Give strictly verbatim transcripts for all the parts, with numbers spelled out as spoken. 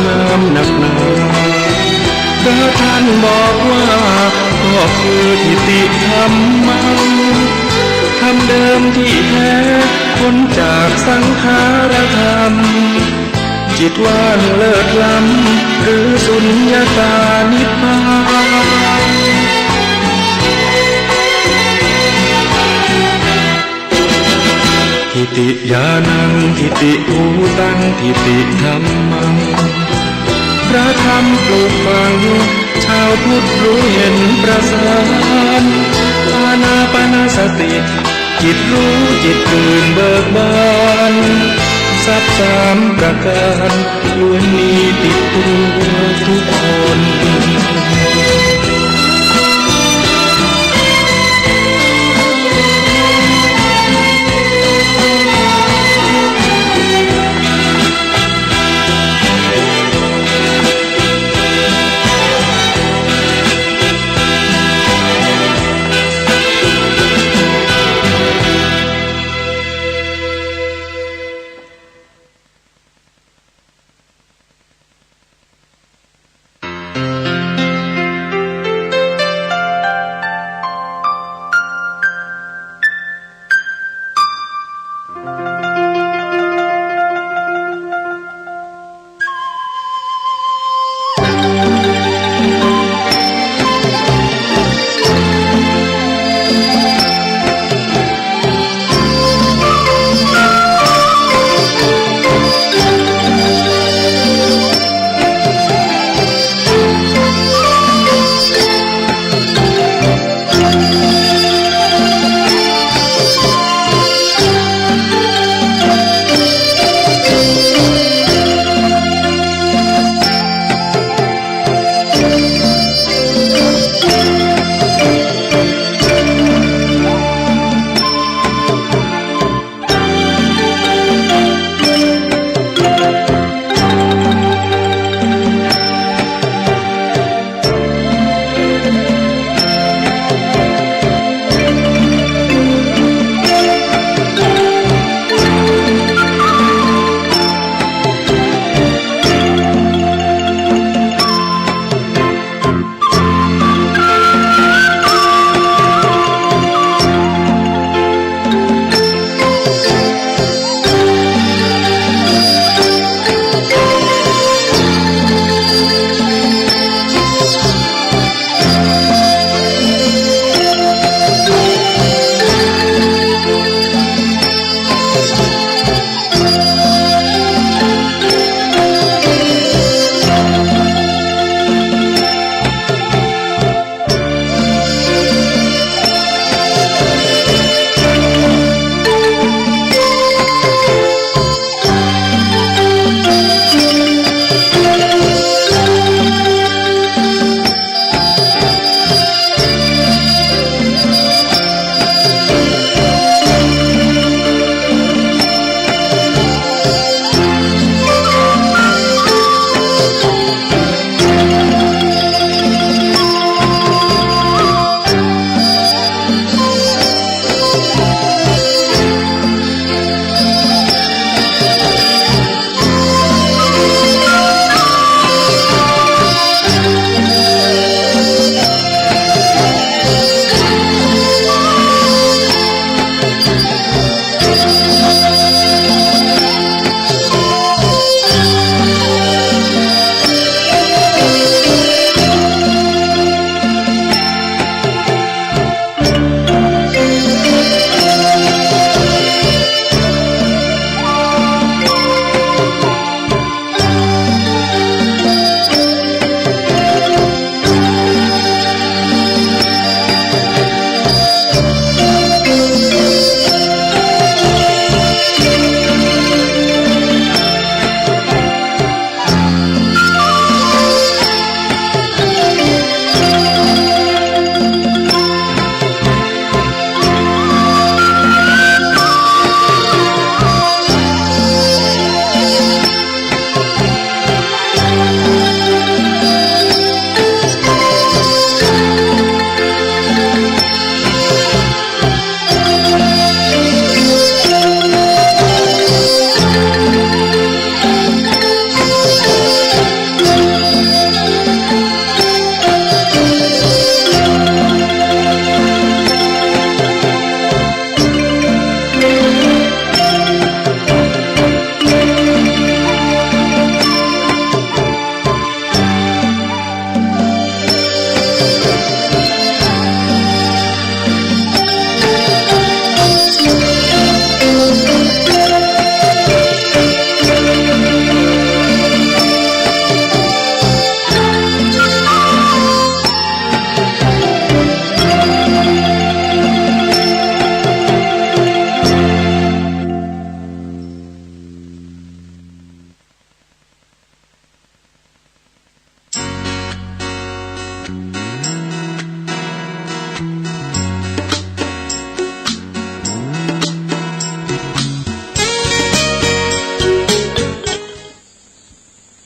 งามนักหนา พระท่านบอกว่า ก็คือทิฏฐิธรรมัง ธรรมเดิมที่แท้ พ้นจากสังขารธรรม จิตว่างเลิศล้ำ หรือสุญญตานิพพาน ทิฏฐิญาณัง ทิฏฐิภูตัง ทิฏฐิธรรมัง พระธรรมปลูกฝัง ชาวพุทธรู้เห็นประสาน อานาปานสติ จิตรู้จิตตื่นเบิกบาน ทรัพย์สามประการ ล้วนมีติดตัวทุกคน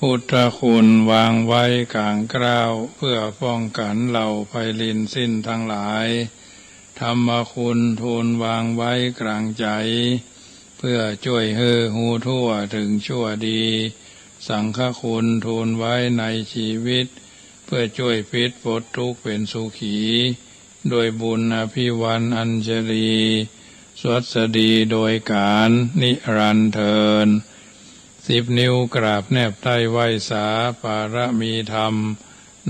พุทธคุณวางไว้ก๋างเกล้า เพื่อป้องกั๋นเหล่าภัยรินสิ้นตังหลาย ธรรมคุณทูลวางไว้ก๋างใจ๋ เพื่อจ้วยหื้อฮู้ทั่วเถิงชั่วดี สังฆคุณทูลไว้ในจีวิต เพื่อจ้วยปิดป๊นตุ๊กข์เป๋นสุขี ด้วยบุญอภิวาทอัญชลี สวัสดีโดยก๋าลนิรันดร์เทอญ สิบนิ้วกราบแนบใต้ไหว้สา ปารมีธรรม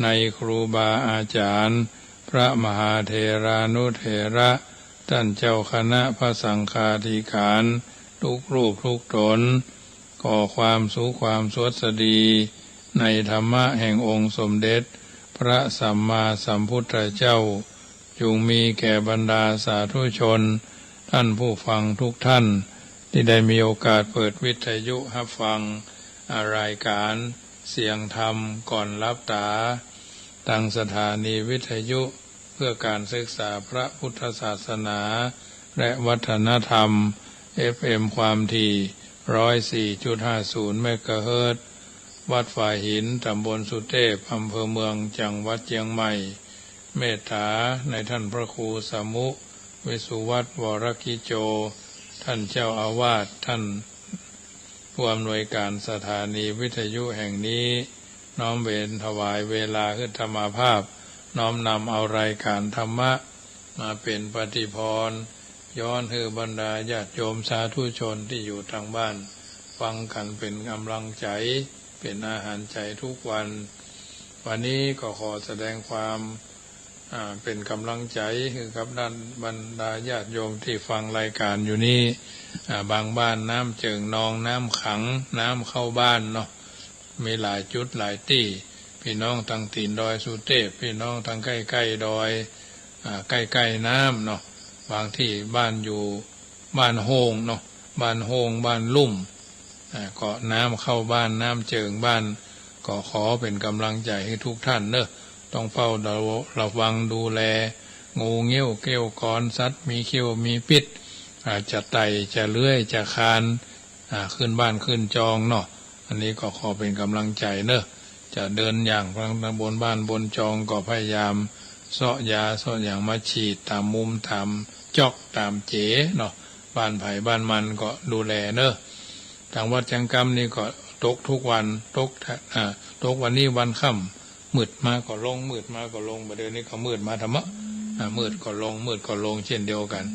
ในครูบาอาจ๋ารย์ พระมหาเถรานุเถระ ต้านเจ้าคณะพระสังฆาธิก๋าร ทุกรูปทุกต๋น ขอความสุขความสวัสดี ในธรรมะแห่งองค์สมเด็จพระสัมมาสัมพุทธเจ้า จุ่งมีแก่บรรดาสาธุชน ต้านผู้ฟังทุกท่าน ตี้ได้มีโอกาสเปิดวิทยุฮับฟัง อ่า รายก๋านเสียงธรรมก่อนหลับต๋า ตางสถานีวิทยุเพื่อก๋านศึกษาพระพุทธศาสนาและวัฒนธรรม เอฟเอ็ม ความถี่ ร้อยสี่จุดห้าศูนย์ เมกะเฮิรตซ์ วัดฝายหิน ต๋ำบลสุเตพ อำเภอเมือง จังหวัดเจียงใหม่ เมตต๋าในต้านพระครูสมุ วิสุวัฒน์ วรกิจโจ ต้านเจ้าอาวาส ต้านผู้อำนวยก๋านสถานีวิทยุแห่งนี้ น้อมเวรถวายเวลาหื้อธรรมาภาพ น้อมนำเอารายก๋านธรรมะมาเป๋นปฏิภรณ์ ย้อนหื้อบรรดาญาติโยมสาธุชนตี้อยู่ตางบ้าน ฟังกั๋นเป๋นก๋ำลังใจ๋ เป๋นอาหารใจ๋ทุกวัน วันนี้ก็ขอแสดงความ อ่า เป๋นก๋ำลังใจ๋หื้อกับบรรดาญาติโยมตี้ฟังรายก๋านอยู่นี้ อ่า บางบ้านน้ำเจิ่งนอง น้ำขัง น้ำเข้าบ้านเนาะ มีหลายจุดหลายตี้ ปี้น้องตางตี๋นดอยสุเตพ ปี้น้องตางใก้ๆ ดอย อ่า ใก้ๆ น้ำเนาะ บางตี้บ้านอยู่ บ้านโฮ่งเนาะ บ้านโฮ่ง บ้านลุ่ม อ่า ก็น้ำเข้าบ้าน น้ำเจิ่งบ้าน ก็ขอเป๋นก๋ำลังใจ๋หื้อทุกท่านเนาะ ต้องเฝ้าระวังดูแล งูเงี้ยวเขี้ยวกร สัตว์มีเขี้ยวมีปิ๊ษ อ่า จะไต่ จะเลื้อย จะคลาน อ่า ขึ้นบ้านขึ้นจองเนาะ อันนี้ก็ขอเป๋นก๋ำลังใจ๋เนาะ จะเดินย่างไปบนบ้านบนจองก็พยายามเซาะยาเซาะหยังมาฉีดต๋ามมุมต๋ามจ๊อกต๋ามเจ๋เนาะ บ้านใผบ้านมันก็ดูแลเนาะ ตางวัดเจียงกำนี่ก็ตกกู้วัน ตก อ่า ตกวันนี้วันค่ำ มืดมาก็ลง มืดมาก็ลง บ่าเดี่ยวนี้ก็มืดมาทำเมาะ อ่า มืดก็ลง มืดก็ลงเจ้นเดียวกั๋น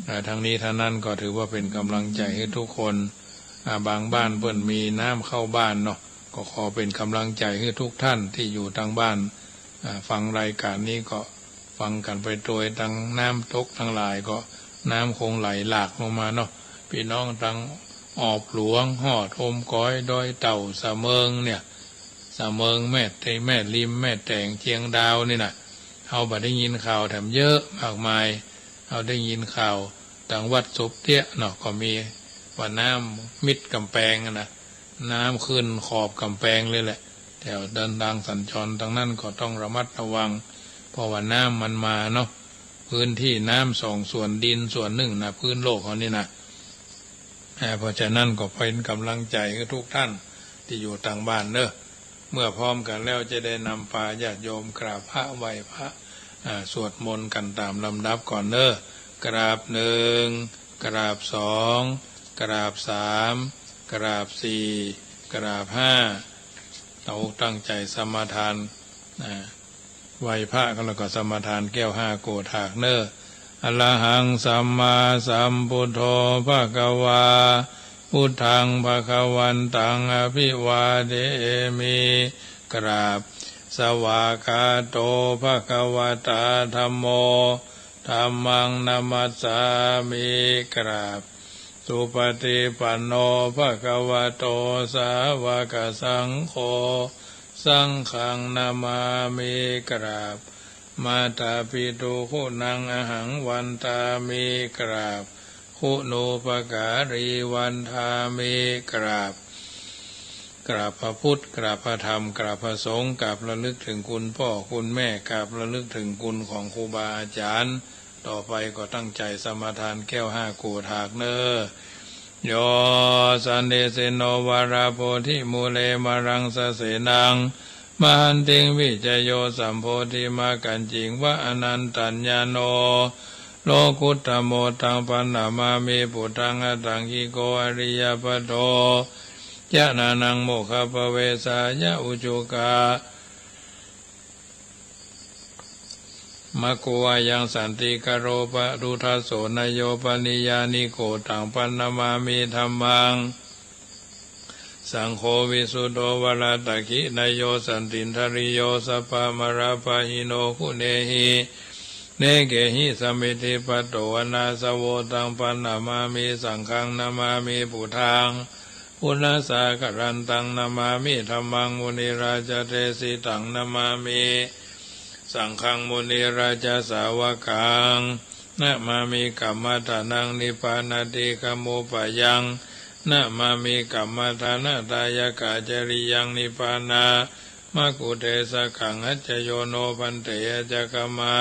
อ่า ตังนี้ตังนั้นก็ถือว่าเป๋นก๋ำลังใจ๋หื้อทุกคน อ่า บางบ้านเปิ้นมีน้ำเข้าบ้านเนาะ ก็ขอเป๋นก๋ำลังใจ๋หื้อทุกท่านตี้อยู่ตางบ้าน อ่า ฟังรายก๋านนี้ก็ฟังกั๋นไปตวย ตางน้ำตกตังหลายก็น้ำคงไหลหลากลงมาเนาะ ปี้น้องตางออบหลวง ฮอดโฮมก๋อย ดอยเต่า สะเมิงเนี่ย สะเมิง แม่เตย แม่ริม แม่แตง เจียงดาวนี่นะ เฮาบ่ได้ยินข่าวแถมเยอะมากมาย เฮาได้ยินข่าวตางวัดศพเตี้ยเนาะ ก็มีว่าน้ำมิดก๋ำแปงอะนะ น้ำขึ้นขอบก๋ำแปงเลยแหละ แถวเดินตางสัญจรตางนั้นก็ต้องระมัดระวัง เพราะว่าน้ำมันมาเนาะ พื้นตี้น้ำสองส่วนดินส่วนนึ่งนะ พื้นโลกเฮานี่นะ อ่า เพราะฉะนั้นก็เป๋นก๋ำลังใจ๋หื้อทุกท่านตี้อยู่ตางบ้านเนาะ เมื่อพร้อมกั๋นแล้วจะได้นำปาญาติโยมกราบพระไหว้พระ อ่า สวดมนต์กั๋นต๋ามลำดับก่อนเนาะ กราบหนึ่ง กราบสอง กราบสาม กราบสี่ กราบห้า เอาตั้งใจ๋สมาทาน อ่า ไหว้พระแล้วก็สมาทานแก้วห้าโกฏฐากเนาะ อะระหังสัมมาสัมพุทโธ ภะคะวา พุทธัง ภะคะวันตัง อะภิวาเทมิ กราบ สวากขาโต ภะคะวะตา ธัมโม ธัมมัง นะมัสสามิ กราบ สุปะฏิปันโน ภะคะวะโต สาวะกะสังโฆ สังฆัง นะมามิ กราบ มาตาปิตุ คุณัง อะหัง วันทามิ กราบ คุณูปการี วันทามิ กราบ กราบพระพุทธ กราบพระธรรม กราบพระสงฆ์ กราบระลึกเถิงคุณป้อคุณแม่ กราบระลึกเถิงคุณของครูบาอาจ๋ารย์ ต่อไปก็ตั้งใจ๋สมาทานแก้วห้าโกฏฐากเนาะ โย สันทิเสโน วรโพธิมูเล มะรังสเสนัง มหันติง วิจโย สัมโพธิมักขัญญิง วะอะนันตัญญาโณ โลกุตตโม ตัง ปัณณมามิ ปุทธัง อะทังขิโก อะริยปโต ญาณานัง โมคคัพพะเวสายะ อุจุกะ มัคคุอายัง สันติกโร ปะรุทธัสโส นโย ปะนิยานิโก ตัง ปัณณมามิ ธัมมัง สังโฆ วิสุทโธ วรตักขินโย สันตินทริโย สัพพะมะระปะหิโน กุเณหิ เนเกหิ สะมิทธิปัตโต อะนาสโว ตัง ปัณณมามิ สังฆัง นะมามิ ปุทธัง พุทธัสสะ กะรันตัง นะมามิ ธัมมัง มุนิราชะ เดสิตัง นะมามิ สังฆัง มุนิราชะ สาวกัง นะมามิ กัมมะทานัง นิพพานาติกะมุปปายัง นะมามิ กัมมะทานะทายะกะจริยัง นิพพานะ มะกุเทสะขัง อัจจโยโน ภันเต อัจจคมา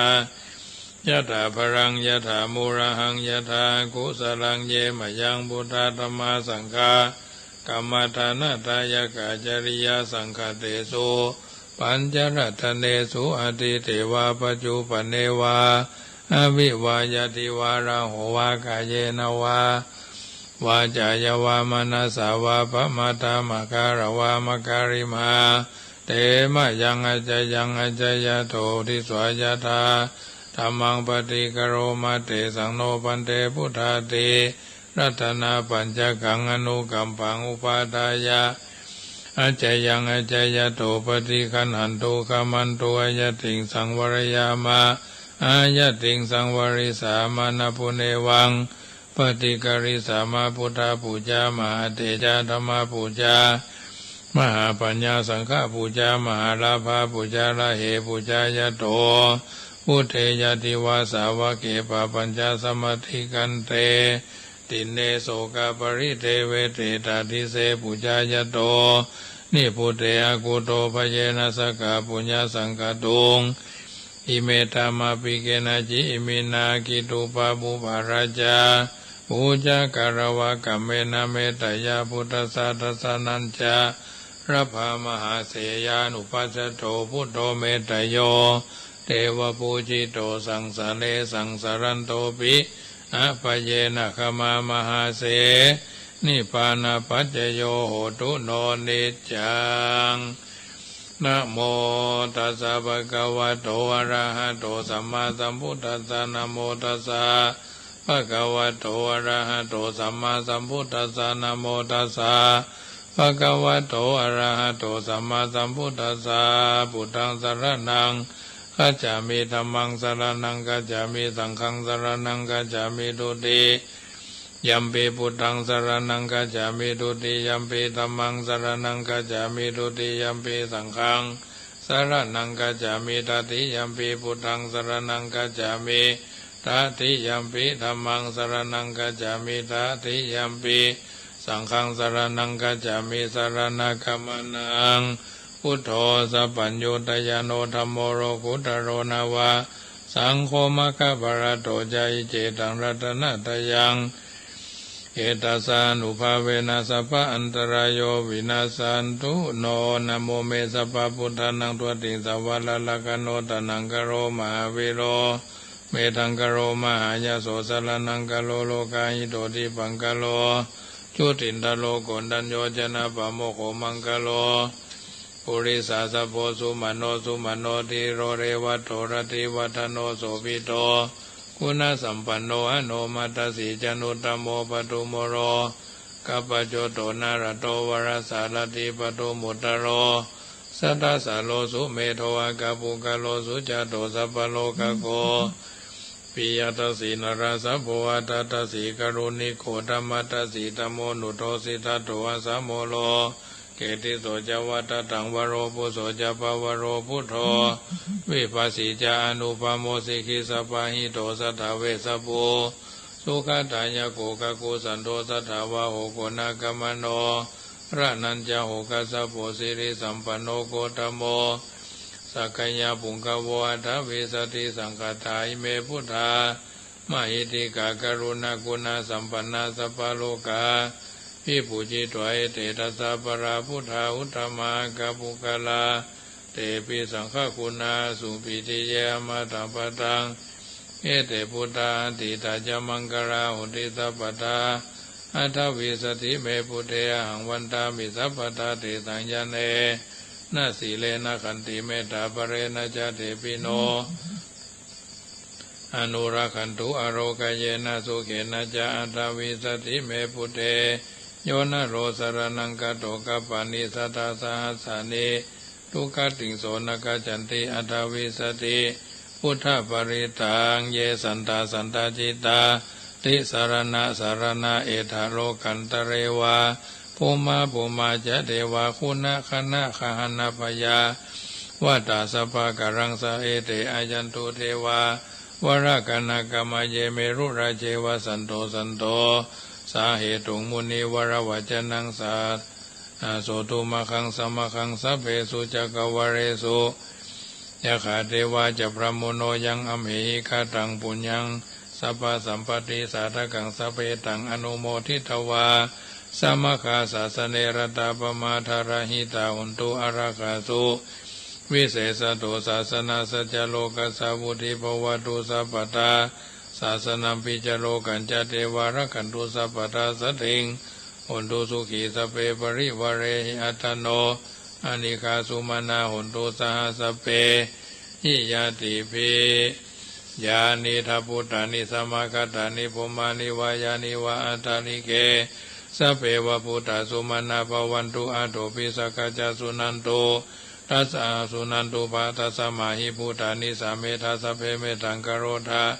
ยะถาพะรัง ยะถามูระหัง ยะถากุสะลัง เยมะยัง พุทธา ธัมมา สังฆา กัมมะทานะทายะกะจริยา สังฆะเตสุ ปัญจรัตเนสุ อะตีเตวา ปัจจุปันเนวา อะวิวา ยะทิวา ราโหวา กาเยนะวา วาจายาวามนัสสาวา ปะมาทา มะกะละวามะกะลิมา เตมะยัง อัจจยัง อัจจยะโถ ทิสสา ยะถา ธัมมัง ปะติกะโรมะ เตสัง โน ภันเต พุทธาติ รัตนาปัญจกัง อนุกัมปัง อุปาทายะ อัจจยัง อัจจยะโถ ปะติกัณหันตุ ขะมันตุ อะยะติง สังวะรยามะ อะยะติง สังวะริสามะ นะปุเนวัง ปะติกะริสามะ พุทธปูจา มหาเตจา ธัมมปูจา มหาปัญญา สังฆปูจา มหาลาภาปูจา ละเหปูจายะโถ พุทเท ยะทิวา สาวะเก ปะปัญจา สะมะติกันเต ตินเน โสกะปะริเทเว เต ตะดิเส ปูจายะโถ นิพพุเต อะกุโต ภะเยนะ สะกะปุญญะสังกะตุง อิเม ธัมมาปิ เกนะจิ อิมินา กิตตุปะปุปปะราชา ปูจากะละวะ กัมเมนะ เมตตะยะ พุทธัสสะ ทัสสะนัญจะ ละพะ มหาเสยานุปัสสะโธ พุทโธ เมตตะโย เตวะปูจิโต สังสะเร สังสะรันโตปิ อะปะเยนะ ขะมะ มหาเส นิพพานะปัจจโย โหตุ โน นิจจัง นะโมตัสสะ ภะคะวะโต อะระหะโต สัมมาสัมพุทธัสสะ นะโมตัสสะ ภะคะวะโต อะระหะโต สัมมาสัมพุทธัสสะ นะโมตัสสะ ภะคะวะโต อะระหะโต สัมมาสัมพุทธัสสะ พุทธัง สะระณัง คัจฉามิ ธัมมัง สะระณัง คัจฉามิ สังฆัง สะระณัง คัจฉามิ ทุติยัมปิ พุทธัง สะระณัง คัจฉามิ ทุติยัมปิ ธัมมัง สะระณัง คัจฉามิ ทุติยัมปิ สังฆัง สะระณัง คัจฉามิ ตติยัมปิ พุทธัง สะระณัง คัจฉามิ ตติยัมปิ ธัมมัง สะระณัง คัจฉามิ ตติยัมปิ สังฆัง สะระณัง คัจฉามิ สะระณะกะมะนัง พุทโธ สัพพัญญูตะญาโณ ธัมโม โลกุตตะโร นะวะ สังโฆ มะคคะพะละโต จะ อิเจตัง รัตนะตะยัง เอตัสสานุภาเวนะ สัพพะอันตะราโย วินัสสันตุ โน นะโม เม สัพพะพุทธานัง ทุติง สะวะระละกะโณ ตะหนังกะโร มหาวีโร เมทังกะโร มหายะโส สะระณังกะโร โลกาหิโต ทิปพังกะโร จุตินทะโร โกณฑัญโญ จะนะปะโมกโข มังคะโล ปุริสะสะโพ สุมะโน สุมะโน ธีโร เรวัตโต รติวัฒโน โสภิโต คุณสัมปันโน อโนมะตะสี จนุตตะโม ปทุมโมโร กัปปะโจโต นะระโต วะระสะระถี ปทุมมุตตะโร สะทะสะโล สุเมโท อะกะปุคคะโล สุจาโต สัพพะโลกะโก ปิยะตะสี นะระสะโพ อะทะตะสี กะรุณิโก ธัมมะตะสี ธัมโม นุตโท สิทธัตโต อะสะโมโล เกติโส จะ วัตตะถัง วะโร ปุโส จะ ปะวะโร ปุทโธ วิภัสสี จะ อะนุปะโม สิกขิสะปะหิโต สัตถะเวสสะภู สุขะทายะโก กะกุสันโท สัตถะวาโห โกณาคะมะโน ระนัญจะโห คัสสะโป สิริสัมปันโน โคตตะโม สักกะยะปุงกะโว อะถะวิสะติ สังฆัตถา อิเม พุทธา Mahiddhikā karuṇāguṇasampannā sabbalokā vibhūjitā, ete dasappārā buddhā uttamā aggappuggalā, tepi saṅghaguṇā supatiye amataṃ padaṃ. Ete buddhā atītā ca maṅgalā honti sabbadā. Aṭṭhavīsati me buddhe ahaṃ vandāmi sabbadā, tesaṃ ñāṇena sīlena khantimettābalena ca, tepi no anurakkhantu ārogayena sukhena ca. Aṭṭhavīsati me buddhe yo naro saraṇaṃ gato, kappāni satasahasāni dukkhatiṃ so na gacchanti. Aṭṭhavīsati buddhaparittaṃ. Ye santā santacittā tisaraṇasaraṇā, etha lokantare va bhummā bhummā ca devā guṇagaṇagahaṇabyāvatā sabbakaraṃ sa, ete āyantu devā valaganagamāye merurājeva santo santo sahetuṃ munivaravacanaṃ sa- -ddo tumaggaṃ samaggaṃ sabbesu cakkavāḷesu. Yakkhā devā ca brahmuno yaṃ amhehi kataṃ puññaṃ sabbasampattidhānakaṃ sabbe taṃ anumoditvā samaggaṃ sāsane ratā pamādarahitā hontu arāgasu. Visesato sāsanassa ca lokassa vuḍḍhī bhavatu sabbadā. Sāsanampi ca lokañca devā rakkhantu sabbadā. Saddhiṃ hontu sukhī sabbe parivārehi attano anīghā sumanaṃ hontu saha sabbehi ñātibhi. Yānīdha bhūtāni samāgatāni bhummāni vā yāni va antalikkhe sabbeva bhūtā sumanā bhavantu athopi sakkacca suṇantu. Tassa suṇantu bha- tasmā hi bhūtā nisāmetha sabbe mettaṃ karotha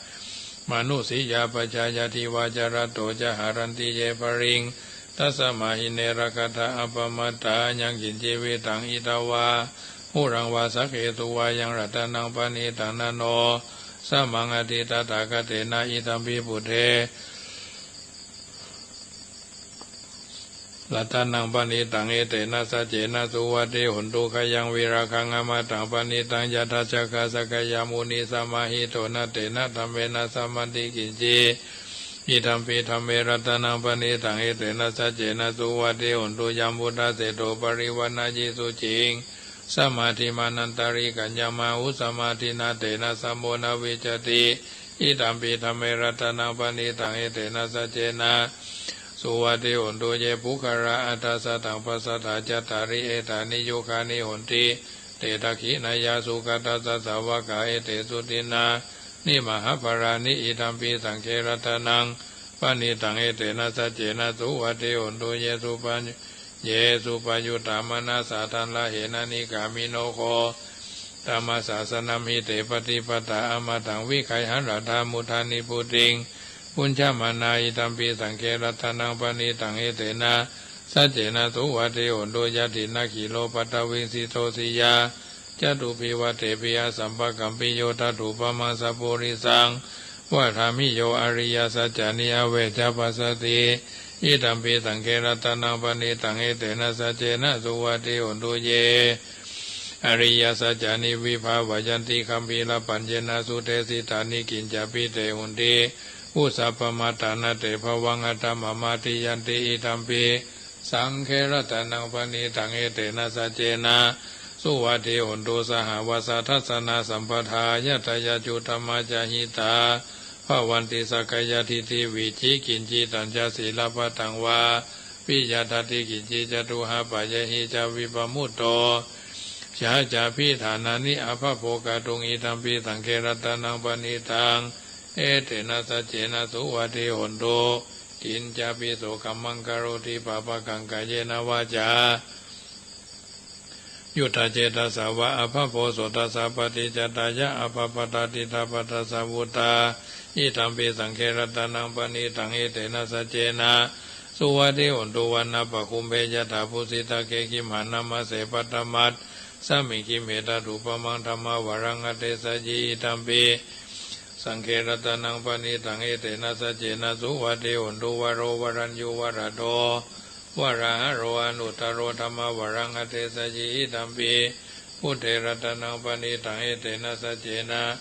mānusiyā pajāya divā ca ratto ca haranti ye baliṃ. Tasmā hi ne rakkhatha appamattā yaṃ kiñci vittaṃ idha vā huraṃ vā saggesu vā yaṃ ratanaṃ paṇītaṃ na no samaṃ atthi tathāgatena idampi buddhe ratanaṃ paṇītaṃ etena saccena suvatthi hontu. Khayaṃ virāgaṃ amataṃ paṇītaṃ yadajjhagā sakyamunī samāhito na tena dhammena samatthi kiñci idampi dhamme ratanaṃ paṇītaṃ etena saccena suvatthi hontu. Yambuddhaseṭṭho parivaṇṇayī suciṃ samādhimānantarikaññamāhu samādhinā tena samo na vijjati idampi dhamme ratanaṃ paṇītaṃ etena saccena suvatthi hontu. Ye puggalā aṭṭha sataṃ pasatthā cattāri etāni yugāni honti te dakkhiṇeyyā sugatassa sāvakā etesu dinnāni mahapphalāni idampi saṅghe ratanaṃ paṇītaṃ etena saccena suvatthi hontu. Ye suppa- ye suppayuttā manasā daḷhena nikkāmino gotamasāsanamhi te pattipattā amataṃ vigayha laddhā mudhā nibbutiṃ bhuñjamānā idampi saṅghe ratanaṃ paṇītaṃ etena saccena suvatthi hontu. Yadi nagiro paṭhaviṃ sito siyā catubbi vattepi asampakampiyo tathūpamaṃ sappurisaṃ vadāmi yo ariyasaccāni avecca passati idampi saṅghe ratanaṃ paṇītaṃ etena saccena suvatthi hontu. Ye ariyasaccāni vibhāvayanti gambhīrapaññena sudesitāni kiñcāpi te honti vusappamatā na te bhavaṃ aṭṭhamamādiyanti idampi saṅghe ratanaṃ paṇītaṃ etena saccena suvatthi hontu. Sahāvassa dassanasambādhā ñātiyā cuddamā ca hitā bhavanti sakkāyadiṭṭhi vicchikicchitañca sīlabbataṃ vā piyadāti kiñci catūhapāyehi ca vippamutto ca cābhiṭhānāni abhabbo kātuṃ idampi saṅghe ratanaṃ paṇītaṃ etena saccena suvatthi hontu. Kiñcāpi so kammaṃ karoti pāpakaṃ kāyena vācāyuda cetasā vā abhabbo so tassa paṭicca tthāya abhabbatā diṭṭhapadassa vuttā idampi saṅghe ratanaṃ paṇītaṃ etena saccena suvatthi hontu. Vanappagumbe yathā phussitagge gimhānamāse paṭhamasmiṃ gimhe tathūpamaṃ dhammavaraṃ adesayi idampi saṅghe ratanaṃ paṇītaṃ etena saccena suvatthi hontu. Varo varaññū varado varāharo anuttaro dhammavaraṃ adesayi idampi buddhe ratanaṃ paṇītaṃ etena saccena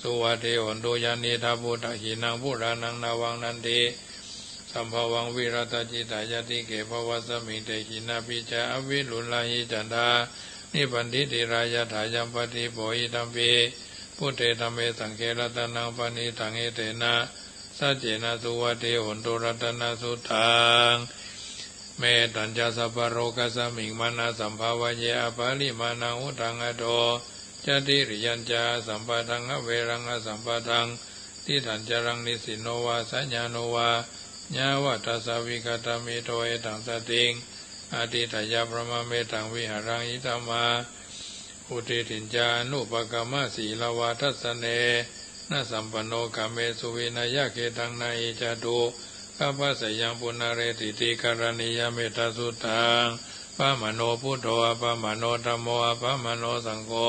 suvatthi hontu. Yannidha bhūtaṃ hīnaṃ purāṇaṃ navaṃ natthi sambhavaṃ virattacittāyatike bhavasmiṃ te khīṇabījā avirūḷhichandā nibbanti dhīrā yathāyampadīpo idampi buddhe dhamme saṅghe ratanaṃ paṇītaṃ etena saccena suvatthi hontu ratanasuttaṃ. Mettañca sabbalokasmiṃ mānasambhāvaye aparimāṇaṃ uddhaṃ adho ca tiriyañca asambādhaṃ averaṃ asapattaṃ. Tiṭṭhaṃ caraṃ nisinno vā sayāno vā yāvatassa vigatamiddho etaṃ satiṃ adhiṭṭheyya brahmametaṃ vihāraṃ idhamāhu. Diṭṭhiñca anupagamma sīlavā dassanena sampanno kāmesu vineyya gedhaṃ na hi jātugabbhaseyyaṃ punaretīti. Karaṇīyam ettasuttaṃ. Pamāṇo buddho, appamāṇo dhammo, appamāṇo saṅgho,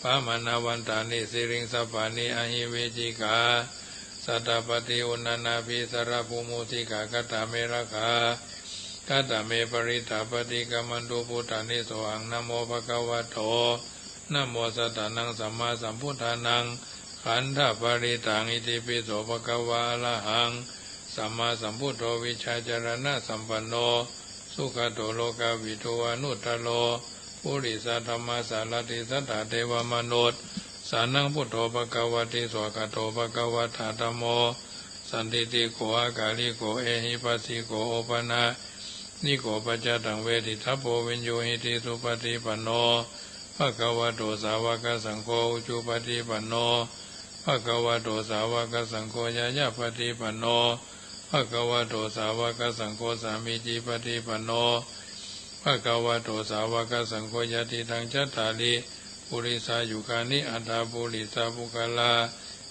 pamāṇavantāni siriṃsapāni ahi vicchikā satapadī uṇṇānābhī sarabū mūsikā. Katā me rakkhā, katā me parittā, paṭikkamantu bhūtāni. Sohaṃ namo bhagavato, namo sattannaṃ sammāsambuddhānaṃ khandhaparittaṃ. Itipi so bhagavā arahaṃ sammāsambuddho vijjācaraṇasampanno sugato lokavidū anuttaro purisadammasārathi satthā devamanussānaṃ buddho bhagavāti. Svākkhāto bhagavatā dhammo sandiṭṭhiko akāliko ehipassiko opanayiko paccattaṃ veditabbo viññūhīti. Supaṭipanno bhagavato sāvakasaṅgho, ujupaṭipanno bhagavato sāvakasaṅgho, ñāyapaṭipanno bhagavato sāvakasaṅgho, sāmīcipaṭipanno bhagavato sāvakasaṅgho, yadidaṃ cattāri purisayugāni aṭṭha purisapuggalā,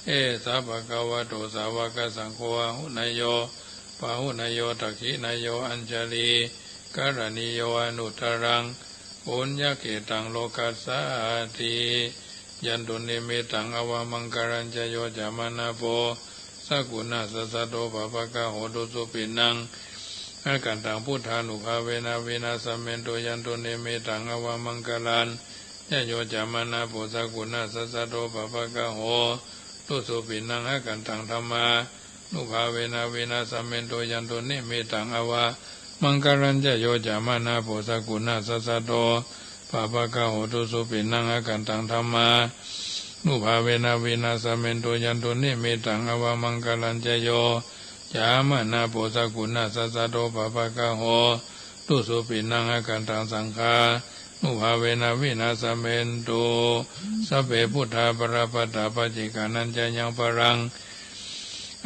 esa bhagavato sāvakasaṅgho, āhuneyyo pāhuneyyo dakkhiṇeyyo añjalikaraṇīyo anuttaraṃ puññakkhettaṃ lokassāti. Yandunnimittaṃ avamaṅgalañca yo cāmanāpo sakuṇassa saddo pāpaggaho dussupinaṃ akantaṃ buddhānubhāvena vināsamentu. Yandunnimittaṃ avamaṅgalañca yo cāmanāpo sakuṇassa saddo pāpaggaho dussupinaṃ akantaṃ dhammā nubhāvena vināsamentu. Yandunnimittaṃ avamaṅgalañca yo cāmanāpo sakuṇassa saddo pāpaggaho dussupinaṃ akantaṃ dhammānubhāvena vināsamentu. Yandunnimittaṃ avamaṅgalañca yo cāmanāpo sakuṇassa saddo pāpaggaho dussupinaṃ akantaṃ saṅghānubhāvena vināsamentu. Sabbe buddhā balappattā paccekānañca yaṃ balaṃ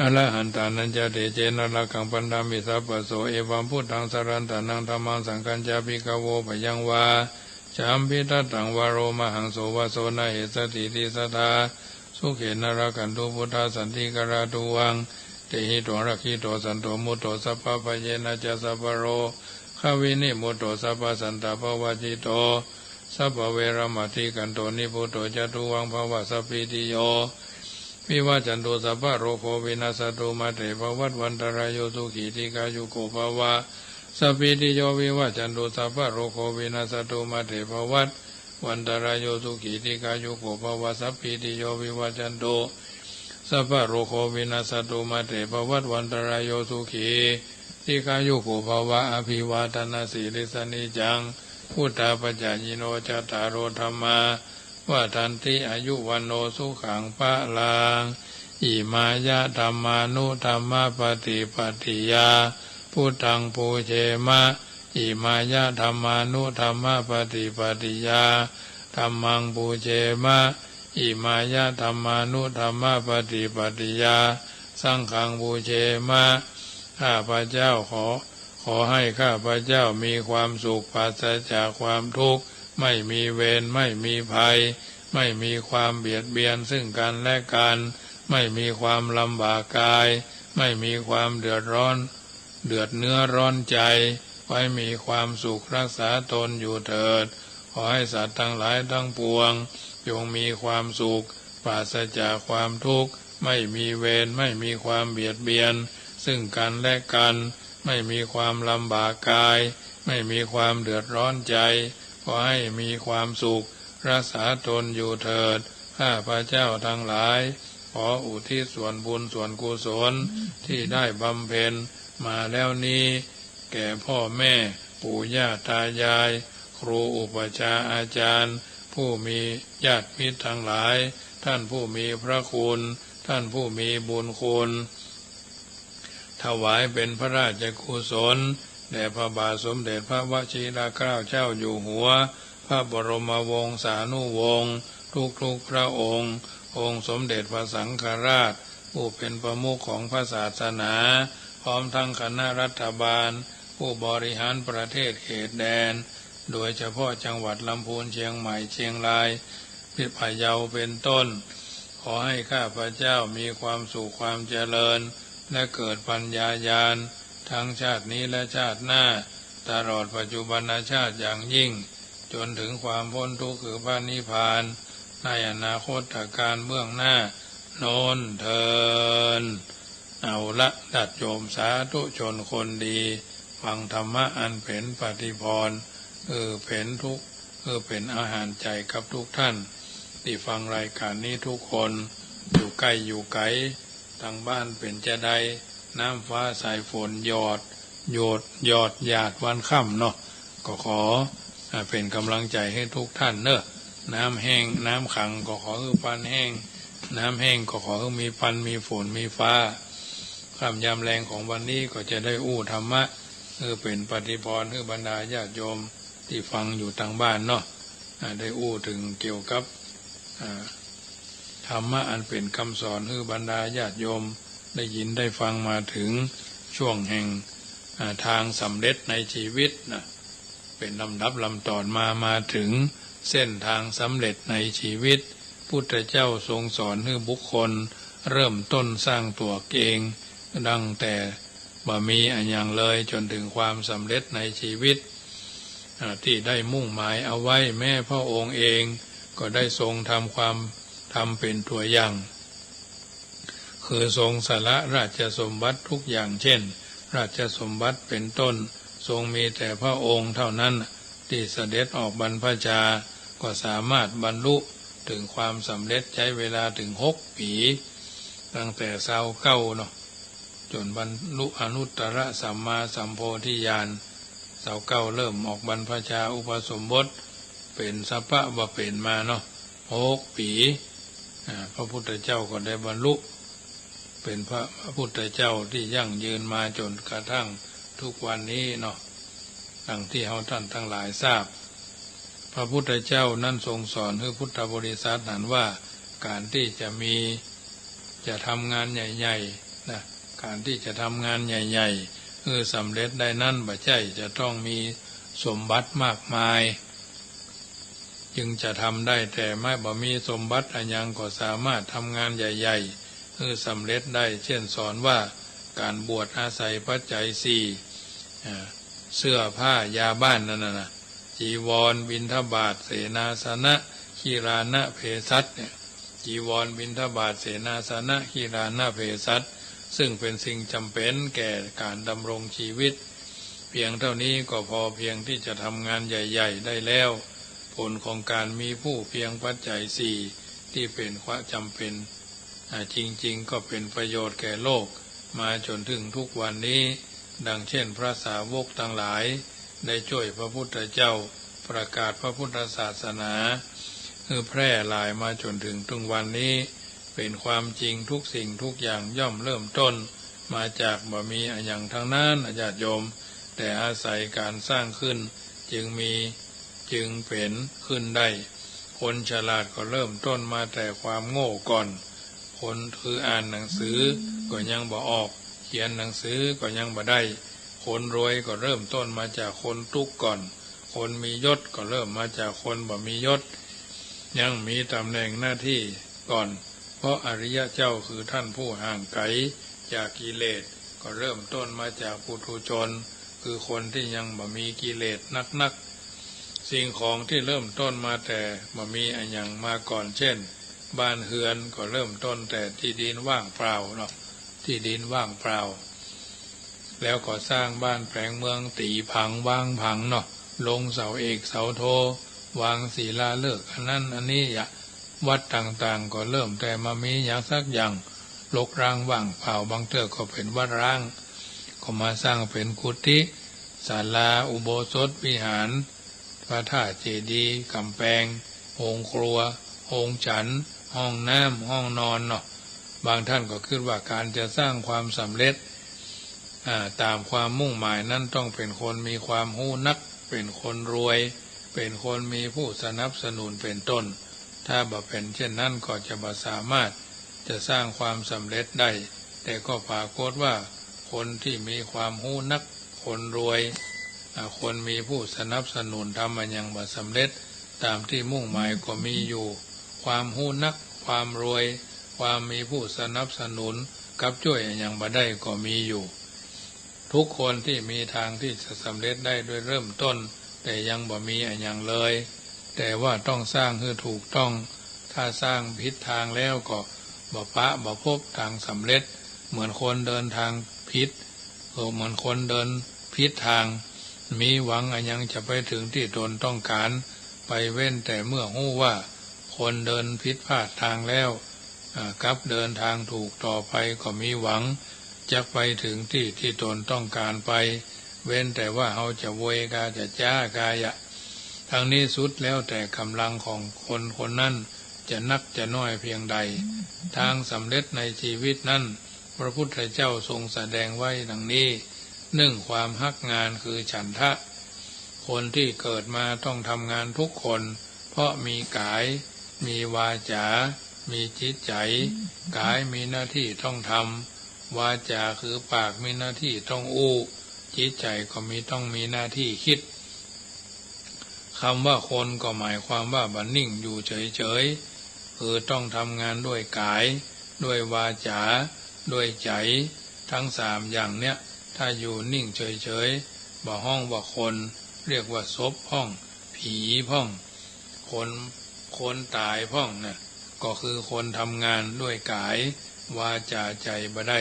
arahantānañca tejena rakkhaṃ bandhāmi sabbaso. Evaṃ buddhaṃ sarantānaṃ dhammaṃ saṅghañca bhikkhavo bhayaṃ vā champi tattaṃ varomahaṃ so vaso na hessatīti satthā sukhena rakkhantu buddhā santikarā tuvaṃ. Tehi tvaṃ rakkhito santo mutto sabbabhayena ca sabbarogavinimutto sabbasantāpavajjito sabbaveramatikkanto nibbuto ca tuvaṃ bhava. Sabbītiyo vivajjantu sabbarogo vinassatu mā te bhavatvantarāyo sukhī dīghāyuko bhava. Sabbītiyo vivajjantu sabbarogo vinassatu mā te bhavatvantarāyo sukhī dīghāyuko bhava. Sabbītiyo vivajjantu sabbarogo vinassatu mā te bhavatvantarāyo sukhī dīghāyuko bhava. Abhivādanasīlissa niccaṃ vuḍḍhāpacāyino cattāro dhammā vaḍḍhanti āyu vaṇṇo sukhaṃ balaṃ. Imāya dhammānudhammapaṭipattiyā buddhaṃ pūjema. Imāya dhammānudhammapaṭipattiyā dhammaṃ pūjema. Imāya dhammānudhammapaṭipattiyā saṅghaṃ pūjema. ข้าพเจ้าขอ ขอให้ข้าพเจ้ามีความสุขปราศจากความทุกข์ ไม่มีเวร ไม่มีภัย ไม่มีความเบียดเบียนซึ่งกันและกัน ไม่มีความลำบากกาย ไม่มีความเดือดร้อน เดือดเนื้อร้อนใจ ขอให้มีความสุขรักษาตนอยู่เถิด ขอให้สัตว์ทั้งหลายทั้งปวง จงมีความสุข ปราศจากความทุกข์ ไม่มีเวร ไม่มีความเบียดเบียน ซึ่งกันและกัน ไม่มีความลำบากกาย ไม่มีความเดือดร้อนใจ ขอให้มีความสุข รักษาตนอยู่เถิด ข้าพเจ้าทั้งหลาย ขออุทิศส่วนบุญส่วนกุศล ที่ได้บำเพ็ญมาแล้วนี้ แก่พ่อแม่ ปู่ย่าตายาย ครูอุปัชฌาย์อาจารย์ ผู้มีญาติมิตรทั้งหลาย ท่านผู้มีพระคุณ ท่านผู้มีบุญคุณ ถวายเป็นพระราชกุศล แด่พระบาทสมเด็จพระวชิรเกล้าเจ้าอยู่หัว พระบรมวงศานุวงศ์ ทุกๆ พระองค์ องค์สมเด็จพระสังฆราช ผู้เป็นประมุขของพระศาสนา พร้อมทั้งคณะรัฐบาล ผู้บริหารประเทศเขตแดน โดยเฉพาะจังหวัดลำพูน เชียงใหม่ เชียงราย พะเยาเป็นต้น ขอให้ข้าพเจ้ามีความสุขความเจริญ และเกิดปัญญาญาณ ทั้งชาตินี้และชาติหน้า ตลอดปัจจุบันชาติอย่างยิ่ง จนถึงความพ้นทุกข์คือพระนิพพาน ในอนาคตกาลเบื้องหน้าโน้นเทอญ เอาละ ญาติโยมสาธุชนคนดี ฟังธรรมะอันเป็นปฏิภรณ์ เออ เป็นทุกข์ เออ เป็นอาหารใจกับทุกท่าน ที่ฟังรายการนี้ทุกคน อยู่ใก้อยู่ไก๋ ตางบ้านเป๋นจาใด น้ำฟ้าสายฝนหยอด หยด หยอดหยาดวันค่ำเนาะ ก็ขอ อ่า เป๋นก๋ำลังใจ๋หื้อทุกท่านเนาะ น้ำแห้ง น้ำขังก็ขอหื้อปันแห้ง น้ำแห้งก็ขอหื้อมีปัน มีฝน มีฟ้า ค่ำยามแลงของวันนี้ก็จะได้อู้ธรรมะ หื้อเป๋นปฏิภรณ์ หื้อบรรดาญาติโยมที่ฟังอยู่ตางบ้านเนาะ อ่า ได้อู้เถิงเกี่ยวกับ อ่า ธรรมะอันเป๋นกำสอน หื้อบรรดาญาติโยมได้ยินได้ฟังมาเถิงช่วงแห่ง อ่า ตางสำเร็จในจีวิตนะ เป๋นลำดับลำต๋อนมา มาเถิงเส้นตางสำเร็จในจีวิต พุทธเจ้าทรงสอนหื้อบุคคลเริ่มต้นสร้างตั๋วเอง ตั้งแต่บ่มีอะหยังเลย จ๋นเถิงความสำเร็จในจีวิต อ่า ตี้ได้มุ่งหมายเอาไว้ แม้พระองค์เองก็ได้ทรงทำความ ทำเป๋นตั๋วอย่าง คือทรงสละราชสมบัติทุกอย่าง เช่น ราชสมบัติเป๋นต้น ทรงมีแต่พระองค์เท่านั้นตี้เสด็จออกบรรพชา ก็สามารถบรรลุเถิงความสำเร็จ ใจ๊เวลาเถิงหกปี๋ ตั้งแต่ซาวเก้าเนาะ จ๋นบรรลุอนุตตรสัมมาสัมโพธิญาณ ซาวเก้าเริ่มออกบรรพชาอุปสมบท เป๋นสัพพะบำเพ็ญมาเนาะ หกปี๋ อ่า พระพุทธเจ้าก็ได้บรรลุเป๋นพระพุทธเจ้าตี้ยั่งยืนมาจ๋นกระทั่งทุกวันนี้เนาะ ดังตี้เฮาต้านตังหลายทราบ พระพุทธเจ้านั้นทรงสอนหื้อพุทธบริษัทหันว่า ก๋านตี้จะมี จะทำงานใหญ่ๆ นะ ก๋านตี้จะทำงานใหญ่ๆ หื้อสำเร็จได้นั้น บ่ใจ้จะต้องมีสมบัติมากมาย จึงจะทำได้ แต่แม้บ่มีสมบัติอะหยังก็สามารถทำงานใหญ่ๆ หื้อสำเร็จได้ เช่นสอนว่า ก๋านบวชอาศัยปัจจัยสี่ อ่า เสื้อผ้ายาบ้านนั่นน่ะนะ จีวร บิณฑบาต เสนาสนะ คีลานะ เภสัชเนี่ย จีวร บิณฑบาต เสนาสนะ คีลานะ เภสัช ซึ่งเป๋นสิ่งจ๋ำเป๋นแก่ก๋านดำรงจีวิต เพียงเต้านี้ก็พอเพียงตี้จะทำงานใหญ่ๆ ได้แล้ว ผลของก๋านมีผู้เพียงปัจจัยสี่ตี้เป๋นความจ๋ำเป๋น อ่า จริงๆ ก็เป๋นประโยชน์แก่โลก มาจ๋นเถิงทุกวันนี้ ดังเช่นพระสาวกตังหลายได้จ้วยพระพุทธเจ้าประกาศพระพุทธศาสนา หื้อแพร่หลายมาจ๋นเถิงทุกวันนี้ เป๋นความจริงทุกสิ่งทุกอย่างย่อมเริ่มต้นมาจากบ่มีอะหยังตังนั้น ญาติโยม แต่อาศัยก๋านสร้างขึ้น จึงมี จึงเป๋นขึ้นได้ คนฉลาดก็เริ่มต้นมาแต่ความโง่ก่อน คนคืออ่านหนังสือก็ยังบ่ออก เขียนหนังสือก็ยังบ่ได้ คนรวยก็เริ่มต้นมาจากคนตุ๊กข์ก่อน คนมียศก็เริ่มมาจากคนบ่มียศ ยังมีต๋ำแหน่งหน้าตี้ก่อน เพราะอริยะเจ้าคือท่านผู้ห่างไก๋จากกิเลส ก็เริ่มต้นมาจากปุถุชน คือคนตี้ยังบ่มีกิเลสนักๆ สิ่งของตี้เริ่มต้นมาแต่บ่มีอะหยังมาก่อน เช่น บ้านเฮือนก็เริ่มต้นแต่ตี้ดินว่างเปล่าเนาะ ตี้ดินว่างเปล่า แล้วก็สร้างบ้านแปลงเมือง ตี๋ผังวางผังเนาะ ลงเสาเอกเสาโท วางศิลาฤกษ์ อันนั้นอันนี้อะ วัดต่างๆ ก็เริ่มแต่บ่มีหยังสักอย่าง รกร้างว่างเปล่า บางเตื้อก็เป๋นวัดร้าง ก็มาสร้างเป๋นกุฏิ ศาลา อุโบสถ วิหาร พระธาตุเจดีย์ ก๋ำแปง โฮงครัว โฮงฉัน ห้องน้ำ ห้องนอนเนาะ บางท่านก็กึ๊ดว่าก๋านจะสร้างความสำเร็จ อ่า ต๋ามความมุ่งหมายนั้นต้องเป๋นคนมีความฮู้นัก เป๋นคนรวย เป๋นคนมีผู้สนับสนุนเป๋นต้น ถ้าบ่เป๋นเช่นนั้นก็จะบ่สามารถจะสร้างความสำเร็จได้ แต่ก็ปรากฏว่าคนตี้มีความฮู้นัก คนรวย อ่า คนมีผู้สนับสนุน ทำอะหยังบ่สำเร็จต๋ามตี้มุ่งหมายก็มีอยู่ ความฮู้นัก ความรวย ความมีผู้สนับสนุนกับจ้วยอะหยังบ่ได้ก็มีอยู่ ทุกคนตี้มีตางตี้จะสำเร็จได้ด้วยเริ่มต้น แต่ยังบ่มีอะหยังเลย แต่ว่าต้องสร้างหื้อถูกต้อง ถ้าสร้างผิดตางแล้วก็บ่ปะบ่พบตางสำเร็จ เหมือนคนเดินตางผิด เออ เหมือนคนเดินผิดตาง มีหวังอะหยังจะไปเถิงตี้ตนต้องก๋าน ไปเว้นแต่เมื่อฮู้ว่าคนเดินผิดพลาดตางแล้ว อ่า กลับเดินตางถูกต่อไปก็มีหวัง จักไปเถิงตี้ตี้ตนต้องก๋านไป เว้นแต่ว่าเฮาจะโวยกาจะจ๊ากายะ ทั้งนี้สุดแล้วแต่ก๋ำลังของคนคนนั้นจะนักจะน้อยเพียงใด ตางสำเร็จในจีวิตนั้น พระพุทธเจ้าทรงแสดงไว้ดังนี้ นึ่ง ความฮักงานคือฉันทะ คนตี้เกิดมาต้องทำงานทุกคน เพราะมีก๋าย มีวาจ๋า มีจิตใจ๋ ก๋ายมีหน้าตี้ต้องทำ วาจ๋าคือปากมีหน้าตี้ต้องอู้ จิตใจ๋ก็มี ต้องมีหน้าตี้กึ๊ด กำว่าคนก็หมายความว่าบ่นิ่งอยู่เฉยๆ คือต้องทำงานด้วยก๋าย ด้วยวาจ๋า ด้วยใจ๋ ตึงสามอย่างเนี้ย ถ้าอยู่นิ่งเฉยๆ บ่ฮ้องว่าคน เรียกว่าศพพ่อง ผีพ่อง คน คนต๋ายพ่องนะ ก็คือคนทำงานด้วยก๋าย วาจ๋า ใจ๋บ่ได้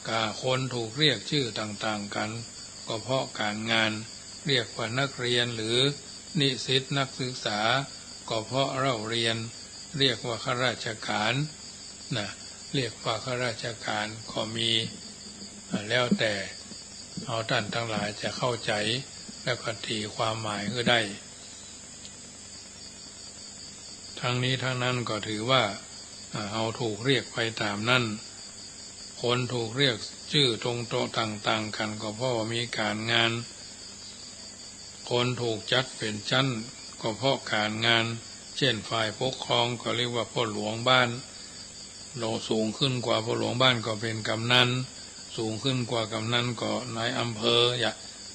กาคนถูกเรียกจื้อต่างๆ กั๋น ก็เพราะก๋านงาน เรียกว่านักเรียนหรือนิสิตนักศึกษา ก็เพราะเล่าเรียน เรียกว่าข้าราชก๋านนะ เรียกว่าข้าราชก๋านก็มี อ่า แล้วแต่เฮาต้านตังหลายจะเข้าใจ๋ แล้วก็ตี๋ความหมายหื้อได้ ทั้งนี้ทั้งนั้นก็ถือว่า อ่า เฮาถูกเรียกไปต๋ามนั้น คนถูกเรียกจื้อตรงโต๊ะต่างๆ กั๋น ก็เพราะว่ามีก๋านงาน คนถูกจัดเป๋นชั้น ก็เพราะก๋านงาน เช่น ฝ่ายปกครองก็เรียกว่าพ่อหลวงบ้าน ลงสูงขึ้นกว่าพ่อหลวงบ้านก็เป๋นกำนัน สูงขึ้นกว่ากำนันก็นายอำเภอ ยะ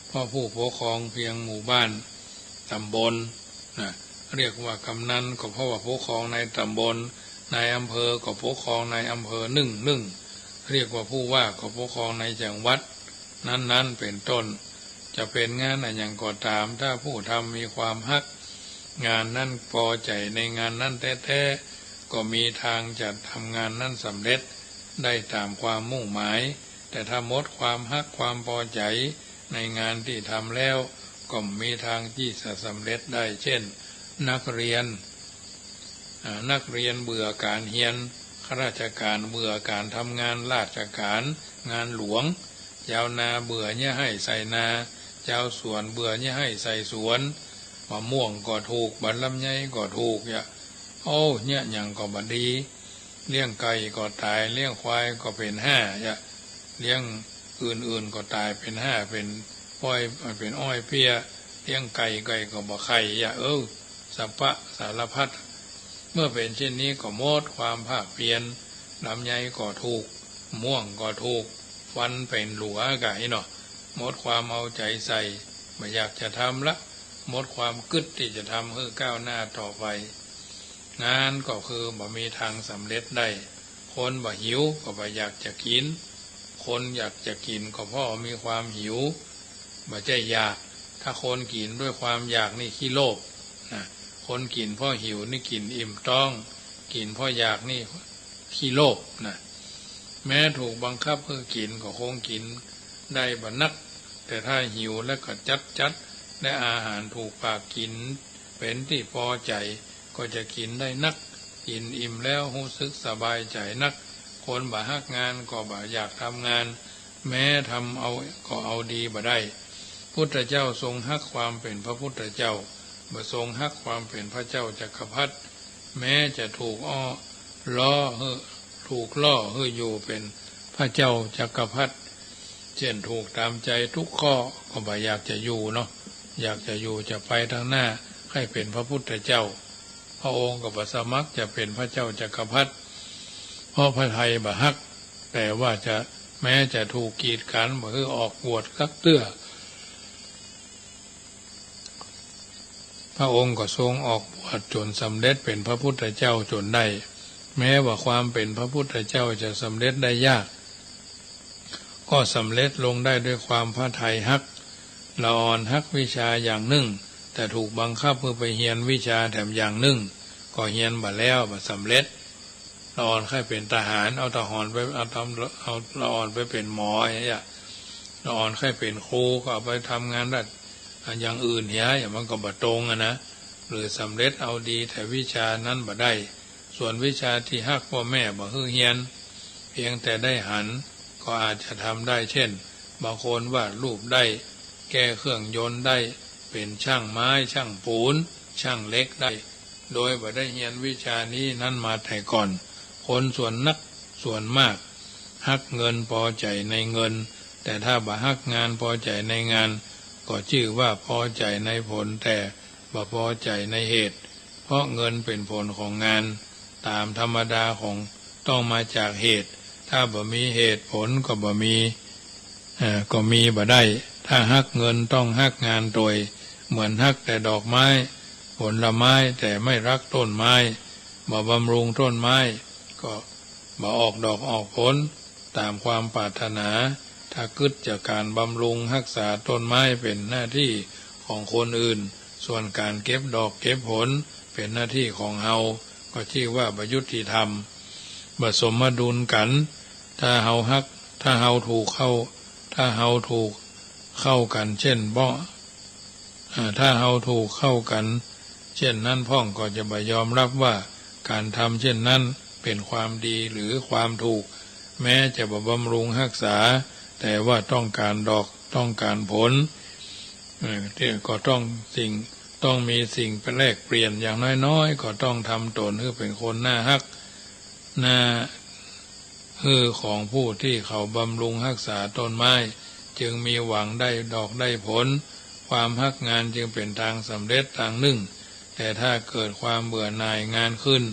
เพราะผู้ปกครองเพียงหมู่บ้าน ต๋ำบล นะ เรียกว่ากำนันก็เพราะว่าปกครองในต๋ำบล นายอำเภอก็ปกครองในอำเภอนึ่งนึ่ง เรียกว่าผู้ว่าก็ปกครองในจังหวัดนั้นๆ เป๋นต้น จะเป๋นงานอะหยังก็ต๋าม ถ้าผู้ทำมีความฮักงานนั้น ปอใจ๋ในงานนั้นแต๊ๆ ก็มีตางจะทำงานนั้นสำเร็จได้ต๋ามความมุ่งหมาย แต่ถ้าหมดความฮักความปอใจ๋ในงานตี้ทำแล้ว ก็บ่มีตางตี้จะสำเร็จได้ เช่น นักเรียน อ่า นักเรียนเบื่อก๋านเฮียน ข้าราชก๋านเบื่อก๋านทำงานราชก๋าน งานหลวง จาวนาเบื่อเยียะไฮ่ไส่นา จาวสวนเบื่อเยียะไฮ่ไส่สวน มะม่วงก็ถูก บัดลำไยก็ถูก ยะ โอ้ เยียะหยังก็บ่ดี เลี้ยงไก่ก็ต๋าย เลี้ยงควายก็เป๋นห้า ยะ เลี้ยงอื่นๆ ก็ต๋ายเป๋นห้า เป๋นอ้อย เป๋นอ้อยเปี้ย เลี้ยงไก่ ไก่ก็บ่ไข่ ยะ เออ สะปะสารพัด เมื่อเป๋นเช่นนี้ก็หมดความภาคเพียร ลำไยก็ถูก ม่วงก็ถูก ฟันเป๋นหลัวก่าอี้เนาะ หมดความเอาใจ๋ใส่ บ่อยากจะทำละ หมดความกึ๊ดตี้จะทำหื้อก้าวหน้าต่อไป งานก็คือบ่มีตางสำเร็จได้ คนบ่หิวก็บ่อยากจะกิ๋น คนอยากจะกิ๋นก็เพราะมีความหิว บ่ใจ้อยาก ถ้าคนกิ๋นด้วยความอยากนี่ขี้โลภนะ คนกิ๋นเพราะหิวนี่กิ๋นอิ่มต๊อง กิ๋นเพราะอยากนี่ขี้โลภนะ แม้ถูกบังคับหื้อกิ๋นก็คงกิ๋นได้บ่นัก แต่ถ้าหิวแล้วก็จัดๆ ได้อาหารถูกปากกิ๋นเป๋นตี้ปอใจ๋ ก็จะกิ๋นได้นัก กิ๋นอิ่มแล้วฮู้สึกสบายใจ๋นัก คนบ่ฮักงานก็บ่อยากทำงาน แม้ทำเอาก็เอาดีบ่ได้ พุทธเจ้าทรงฮักความเป๋นพระพุทธเจ้า บ่ทรงฮักความเป๋นพระเจ้าจักรพรรดิ แม้จะถูกอ้อ ล้อหื้อ ถูกล่อหื้ออยู่เป๋นพระเจ้าจักรพรรดิ เจ้นถูกต๋ามใจ๋ทุกข้อ ก็บ่อยากจะอยู่เนาะ อยากจะอยู่จะไปตางหน้า ใค่เป๋นพระพุทธเจ้า พระองค์ก็บ่สมัครจะเป๋นพระเจ้าจักรพรรดิ เพราะพระทัยบ่ฮัก แต่ว่าจะ แม้จะถูกกีดกั๋นบ่หื้อออกบวชสักเตื้อ พระองค์ก็ทรงออกบวชจ๋นสำเร็จเป๋นพระพุทธเจ้าจ๋นได้ แม้ว่าความเป๋นพระพุทธเจ้าจะสำเร็จได้ยาก ก็สำเร็จลงได้ด้วยความพระทัยฮัก ละอ่อนฮักวิชาอย่างนึ่ง แต่ถูกบังคับหื้อไปเฮียนวิชาแถมอย่างนึ่ง ก็เฮียนบ่แล้วบ่สำเร็จ ละอ่อนใค่เป๋นทหาร เอาทหารไป เอาตำ เอาละอ่อนไปเป๋นหมออย่างเงี้ย ละอ่อนใค่เป๋นครู ก็เอาไปทำงานราช อย่างอื่นเหีย อย่างมันก็บ่ตรงอะนะ หรือสำเร็จเอาดีแต่วิชานั้นบ่ได้ ส่วนวิชาตี้ฮักพ่อแม่บ่หื้อเฮียน เพียงแต่ได้หัน ก็อาจจะทำได้ เจ้น บางคนวาดรูปได้ แก้เครื่องยนต์ได้ เป๋นช่างไม้ ช่างปูน ช่างเหล็กได้ โดยบ่ได้เฮียนวิชานี้นั้นมาแต่ก่อน คนส่วนนัก ส่วนมาก ฮักเงิน ปอใจ๋ในเงิน แต่ถ้าบ่ฮักงาน ปอใจ๋ในงาน ก็จื้อว่าปอใจ๋ในผล แต่บ่ปอใจ๋ในเหตุ เพราะเงินเป๋นผลของงาน ต๋ามธรรมดาของต้องมาจากเหตุ ถ้าบ่มีเหตุ ผลก็บ่มี เอ่อ ก็มีบ่ได้ ถ้าฮักเงินต้องฮักงานตวย เหมือนฮักแต่ดอกไม้ ผลไม้ แต่ไม่รักต้นไม้ บ่บำรุงต้นไม้ ก็บ่ออกดอกออกผลต๋ามความปรารถนา ถ้ากึ๊ดจากก๋านบำรุงฮักษาต้นไม้เป๋นหน้าตี้ของคนอื่น ส่วนก๋านเก็บดอกเก็บผลเป๋นหน้าตี้ของเฮา ก็จื้อว่าบ่ยุติธรรม บ่สมดุลกั๋น ถ้าเฮาฮัก ถ้าเฮาถูกเข้า ถ้าเฮาถูกเข้ากั๋นเจ้นบ่ อ่า ถ้าเฮาถูกเข้ากั๋นเจ้นนั้นพ่อง ก็จะบ่ยอมรับว่าก๋านทำเจ้นนั้นเป๋นความดีหรือความถูก แม้จะบ่บำรุงฮักษา แต่ว่าต้องก๋านดอก ต้องก๋านผล เอ่อ ตี้ก็ต้องสิ่ง ต้องมีสิ่งไปแลกเปลี่ยน อย่างน้อยๆ ก็ต้องทำตนหื้อเป๋นคนน่าฮัก น่า หื้อของผู้ตี้เขาบำรุงฮักษาต้นไม้ จึงมีหวังได้ดอกได้ผล ความฮักงานจึงเป๋นตางสำเร็จตางนึ่ง แต่ถ้าเกิดความเบื่อหน่ายงานขึ้น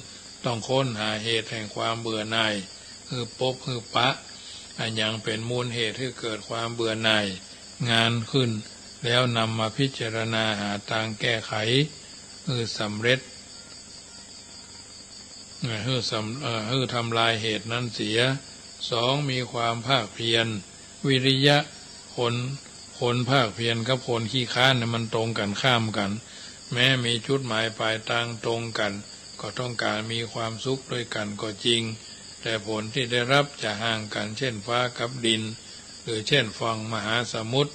ต้องค้นหาเหตุแห่งความเบื่อหน่าย หื้อปบหื้อปะ อะหยังเป๋นมูลเหตุหื้อเกิดความเบื่อหน่ายงานขึ้น แล้วนำมาพิจารณาหาตางแก้ไข หื้อสำเร็จ เอ่อ หื้อสำ เอ่อ หื้อทำลายเหตุนั้นเสีย สอง มีความภาคเพียร วิริยะ คน คนภาคเพียรกับคนขี้คร้านเนี่ยมันตรงกั๋นข้ามกั๋น แม้มีจุดหมายปลายตางตรงกั๋น ก็ต้องก๋านมีความสุขด้วยกั๋นก็จริง แต่ผลตี้ได้รับจะห่างกั๋น เจ้นฟ้ากับดิน หรือเจ้นฝั่งมหาสมุทร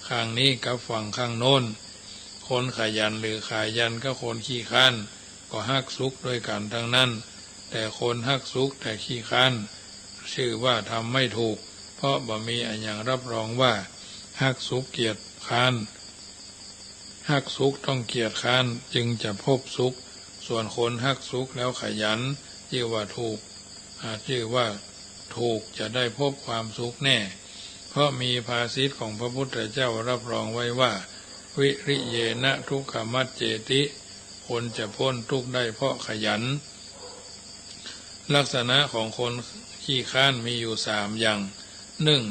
ข้างนี้กับฝั่งข้างโน้น คนขยันหรือขายันกับคนขี้คร้าน ก็ฮักสุขด้วยกั๋นตังนั้น แต่คนฮักสุขแต่ขี้คร้าน จื้อว่าทำไม่ถูก เพราะบ่มีอะหยังรับรองว่าฮักสุขเกียจคร้าน ฮักสุขต้องเกียจคร้านจึงจะพบสุข ส่วนคนฮักสุขแล้วขยัน จื้อว่าถูก อ่า จื้อว่าถูกจะได้พบความสุขแน่ เพราะมีภาษิตของพระพุทธเจ้ารับรองไว้ว่า วิริยเยนะทุกขมัจเจติ คนจะพ้นทุกข์ได้เพราะขยัน ลักษณะของคนขี้คร้านมีอยู่สามอย่าง นึ่ง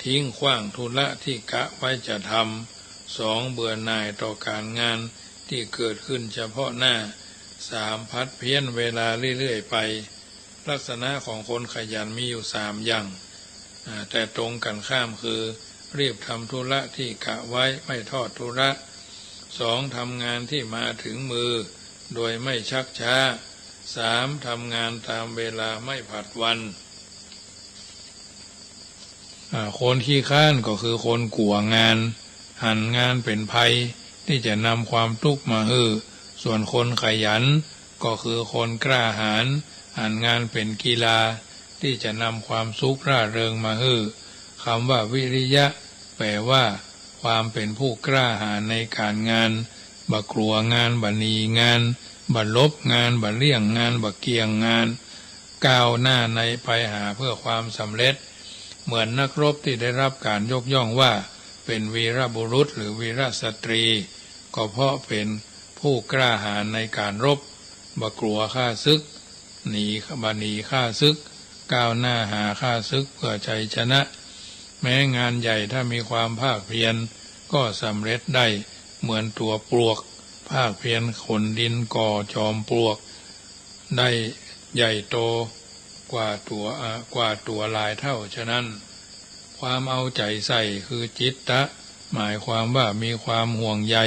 ทิ้งขว้างธุระที่กะไว้จะทำ สอง เบื่อหน่ายต่อก๋านงานที่เกิดขึ้นเฉพาะหน้า สาม ผัดเพี้ยนเวลาเรื่อยๆ ไป ลักษณะของคนขยันมีอยู่สามอย่าง อ่า แต่ตรงกั๋นข้ามคือ รีบทำธุระที่กะไว้ ไม่ทอดธุระ สอง ทำงานที่มาถึงมือ โดยไม่ชักช้า สาม ทำงานตามเวลาไม่ผัดวัน อ่า คนขี้คร้านก็คือคนกั๋วงาน หันงานเป๋นภัยตี้จะนำความตุ๊กข์มาหื้อ ส่วนคนขยัน ก็คือคนกล้าหาญ หันงานเป๋นกีฬา ตี้จะนำความสุขร่าเริงมาหื้อ กำว่าวิริยะ แป๋ว่า ความเป๋นผู้กล้าหาญในก๋านงาน บ่กลั๋วงาน บ่หนีงาน บ่หลบงาน บ่เลี่ยงงาน บ่เกี่ยงงาน ก้าวหน้าในไปหาเพื่อความสำเร็จ เหมือนนักรบตี้ได้รับก๋านยกย่องว่าเป๋นวีรบุรุษหรือวีรสตรี ก็เพราะเป๋นผู้กล้าหาญในก๋านรบ บ่กลั๋วข้าศึก หนี บ่หนีข้าศึก ก้าวหน้าหาข้าศึกเพื่อชัยชนะ แม้งานใหญ่ถ้ามีความภาคเพียรก็สำเร็จได้เหมือนตั๋วปลวก ภาคเพียรขนดินก่อจอมปลวก ได้ใหญ่โตกว่าตั๋ว อ่า กว่าตั๋วหลายเต้า ฉะนั้น ความเอาใจ๋ใส่คือจิตตะ หมายความว่ามีความห่วงใย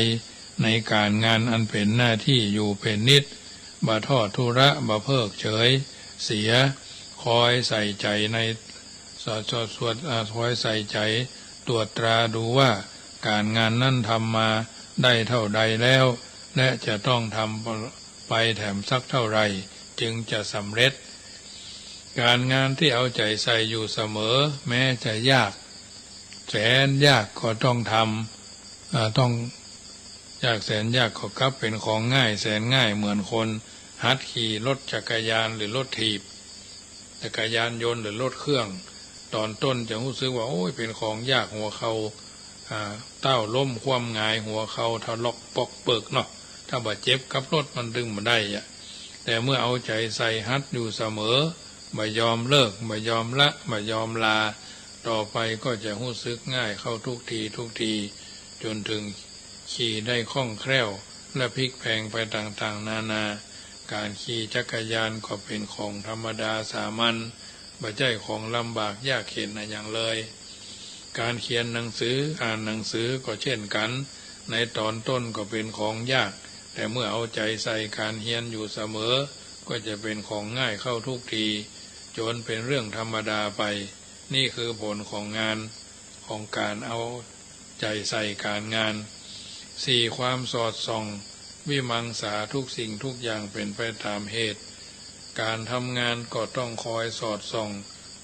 ในก๋านงานอันเป๋นหน้าตี้อยู่เป๋นนิตย์ บ่ทอดทุระ บ่เพิกเฉยเสีย คอยใส่ใจ๋ใน สวด สวด สวด อ่า คอยใส่ใจ๋ตรวจตราดูว่าก๋านงานนั้นทำมาได้เต้าใดแล้ว และจะต้องทำไปแถมสักเต้าใดจึงจะสำเร็จ ก๋านงานตี้เอาใจ๋ใส่อยู่เสมอ แม้จะยากแสนยากก็ต้องทำ อ่า ต้อง ยากแสนยากก็กลับเป๋นของง่ายแสนง่าย เหมือนคนหัดขี่รถจักรยานหรือรถถีบ จักรยานยนต์หรือรถเครื่อง ต๋อนต้นจะฮู้สึกว่า โอ้ย เป๋นของยาก หัวเข่า อ่า เต้าล้มคว่ำหงาย หัวเข่าถลอกปอกเปิกเนาะ ถ้าบ่เจ็บกับรถมันตึงบ่ได้อะ แต่เมื่อเอาใจ๋ใส่หัดอยู่เสมอ บ่ยอมเลิก บ่ยอมละ บ่ยอมลา ต่อไปก็จะฮู้สึกง่ายเข้าทุกทีทุกที จ๋นเถิงขี่ได้คล่องแคล่ว และพลิกแพลงไปต่างๆ นานา ก๋านขี่จักรยานก็เป๋นของธรรมดาสามัญ บ่ใจ้ของลำบากยากเข็ญอะหยังเลย ก๋านเขียนหนังสือ อ่านหนังสือก็เช่นกั๋น ในต๋อนต้นก็เป๋นของยาก แต่เมื่อเอาใจ๋ใส่ก๋านเฮียนอยู่เสมอ ก็จะเป๋นของง่ายเข้าทุกที จ๋นเป๋นเรื่องธรรมดาไป นี่คือผลของงาน ของก๋านเอาใจ๋ใส่ก๋านงาน สี่ ความสอดส่อง วิมังสา ทุกสิ่งทุกอย่างเป๋นไปต๋ามเหตุ ก๋านทำงานก็ต้องคอยสอดส่อง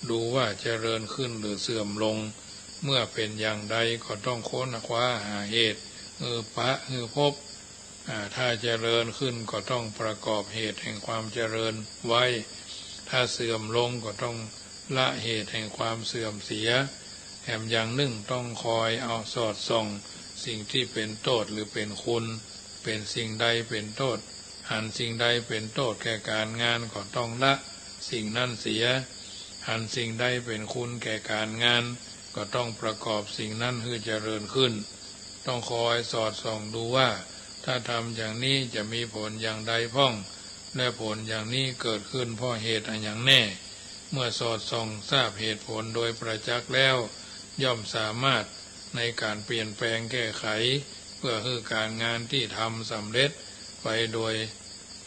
ดูว่าเจริญขึ้นหรือเสื่อมลง เมื่อเป๋นอย่างใดก็ต้องค้นคว้าหาเหตุ หื้อปะ หื้อพบ อ่า ถ้าเจริญขึ้นก็ต้องประกอบเหตุแห่งความเจริญไว้ ถ้าเสื่อมลงก็ต้องละเหตุแห่งความเสื่อมเสีย แถมอย่างนึ่งต้องคอยเอาสอดส่องสิ่งตี้เป๋นโต้ษหรือเป๋นคุณ เป๋นสิ่งใดเป๋นโต้ษ หันสิ่งใดเป๋นโต้ษแก่ก๋านงานก็ต้องละสิ่งนั้นเสีย หันสิ่งใดเป๋นคุณแก่ก๋านงาน ก็ต้องประกอบสิ่งนั้นหื้อเจริญขึ้น ต้องคอยสอดส่องดูว่า ถ้าทำอย่างนี้จะมีผลอย่างใดพ่อง และผลอย่างนี้เกิดขึ้นเพราะเหตุอะหยังแน่ เมื่อสอดส่องทราบเหตุผลโดยประจักษ์แล้ว ย่อมสามารถในก๋านเปลี่ยนแปลงแก้ไข เพื่อหื้อก๋านงานตี้ทำสำเร็จไปโดย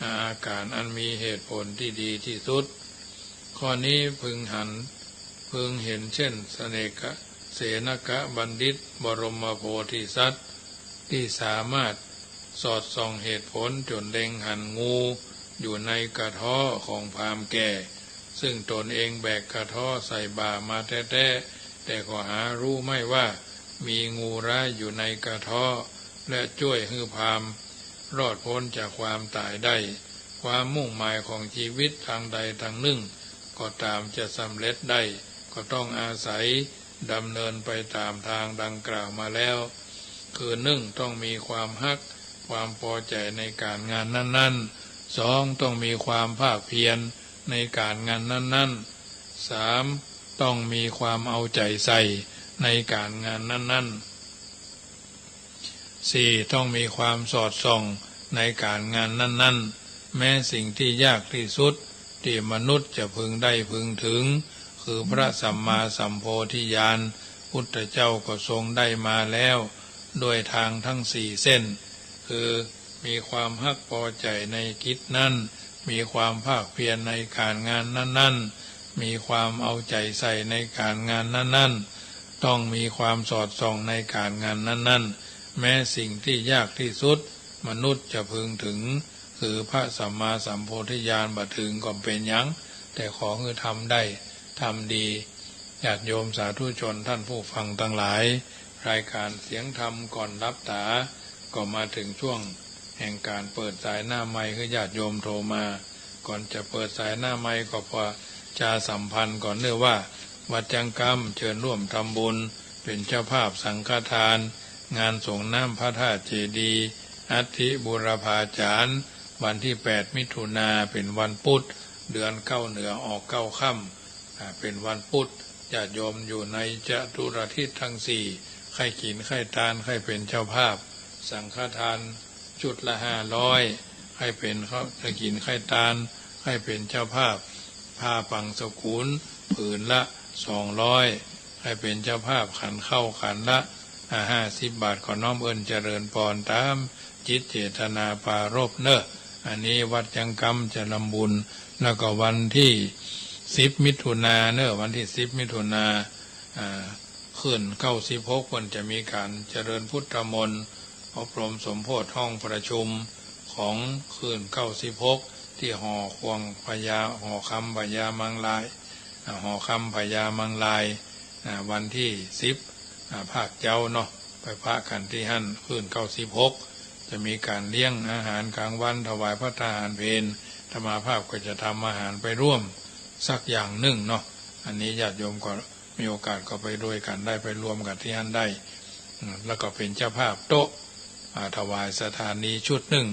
อาก๋านอันมีเหตุผลตี้ดีตี้สุด ข้อนี้พึงหัน พึงเห็นเช่น เสนกะ เสนกะบัณฑิต บรมโพธิสัตว์ ตี้สามารถสอดส่องเหตุผลจ๋นเล็งหันงูอยู่ในกระเท้าของพราหมณ์แก่ ซึ่งตนเองแบกกระเท้าใส่บ่ามาแต๊ๆ แต่ก็หาฮู้ไม่ว่ามีงูร้ายอยู่ในกระเท้า และจ้วยหื้อพราหมณ์รอดป๊นจากความต๋ายได้ ความมุ่งหมายของจีวิตตางใดตางนึ่งก็ต๋ามจะสำเร็จได้ ก็ต้องอาศัยดำเนินไปต๋ามตางดังกล่าวมาแล้ว คือ นึ่ง ต้องมีความฮัก ความปอใจ๋ในก๋านงานนั้นๆ สอง ต้องมีความภาคเพียรในก๋านงานนั้นๆ สาม ต้องมีความเอาใจ๋ใส่ในก๋านงานนั้นๆ สี่ ต้องมีความสอดส่องในก๋านงานนั้นๆ แม้สิ่งตี้ยากตี้สุดตี้มนุษย์จะพึงได้พึงถึง คือพระสัมมาสัมโพธิญาณ พุทธเจ้าก็ทรงได้มาแล้วด้วยตางทั้งสี่เส้น คือ มีความฮักปอใจ๋ในกิจนั้น มีความภาคเพียรในก๋านงานนั้นๆ มีความเอาใจ๋ใส่ในก๋านงานนั้นๆ ต้องมีความสอดส่องในก๋านงานนั้นๆ แม้สิ่งตี้ยากตี้สุดมนุษย์จะพึงถึง คือพระสัมมาสัมโพธิญาณบ่เถิงก็บ่เป๋นหยัง แต่ขอหื้อทำได้ ทำดี ญาติโยมสาธุชนท่านผู้ฟังตังหลาย รายก๋านเสียงธรรมก่อนหลับต๋า ก็มาเถิงช่วงแห่งก๋านเปิดสายหน้าไมค์หื้อญาติโยมโทรมา ก่อนจะเปิดสายหน้าไมค์ก็ประชาสัมพันธ์ก่อนเนาะว่า วัดจั๊งกำเจิญฮ่วมทำบุญ เป๋นเจ้าภาพสังฆทาน งานสรงน้ำพระธาตุเจดีย์ อัฐิบูรพาจารย์ วันตี้แปดมิถุนา เป๋นวันปุธ เดือนเก้าเหนือออกเก้าค่ำ อ่า เป๋นวันปุธ ญาติโยมอยู่ในจตุรทิศตังสี่ ใค่กิ๋นใค่ตาน ใค่เป๋นเจ้าภาพ สังฆทานชุดละห้าร้อย ใค่เป๋น ใค่กิ๋นใค่ตาน ใค่เป๋นเจ้าภาพ ผ้าปั๋งสกุล ผืนละสองร้อย ใค่เป๋นเจ้าภาพขันข้าวขันละ อ่า ห้าสิบบาท ก็น้อมเอิ้นเจริญปอนต๋ามจิตเจตนาปรารภเนาะ อันนี้วัดจั๊งกำจะทำบุญ แล้วก็วันตี้สิบมิถุนาเนาะ วันตี้สิบมิถุนา อ่า คลื่นเก้าสิบหก เปิ้นจะมีก๋านเจริญพุทธมนต์ อบรมสมโภชน์ห้องประชุมของคลื่นเก้าสิบหก ตี้หอควงพญา หอคำพญามังราย อ่า หอคำพญามังราย อ่า วันตี้สิบ อ่า ภาคเจ๊าเนาะ ไปปะกั๋นตี้หั้น คลื่นเก้าสิบหก จะมีก๋านเลี้ยงอาหารก๋างวัน ถวายภัตตาหารเพล อาตมาภาพก็จะทำอาหารไปร่วมสักอย่างนึ่งเนาะ อันนี้ญาติโยมก็ มีโอกาสก็ไปด้วยกั๋นได้ ไปรวมกั๋นตี้หั้นได้ อืม แล้วก็เป๋นเจ้าภาพโต๊ะ อ่า ถวายสถานีชุดนึ่ง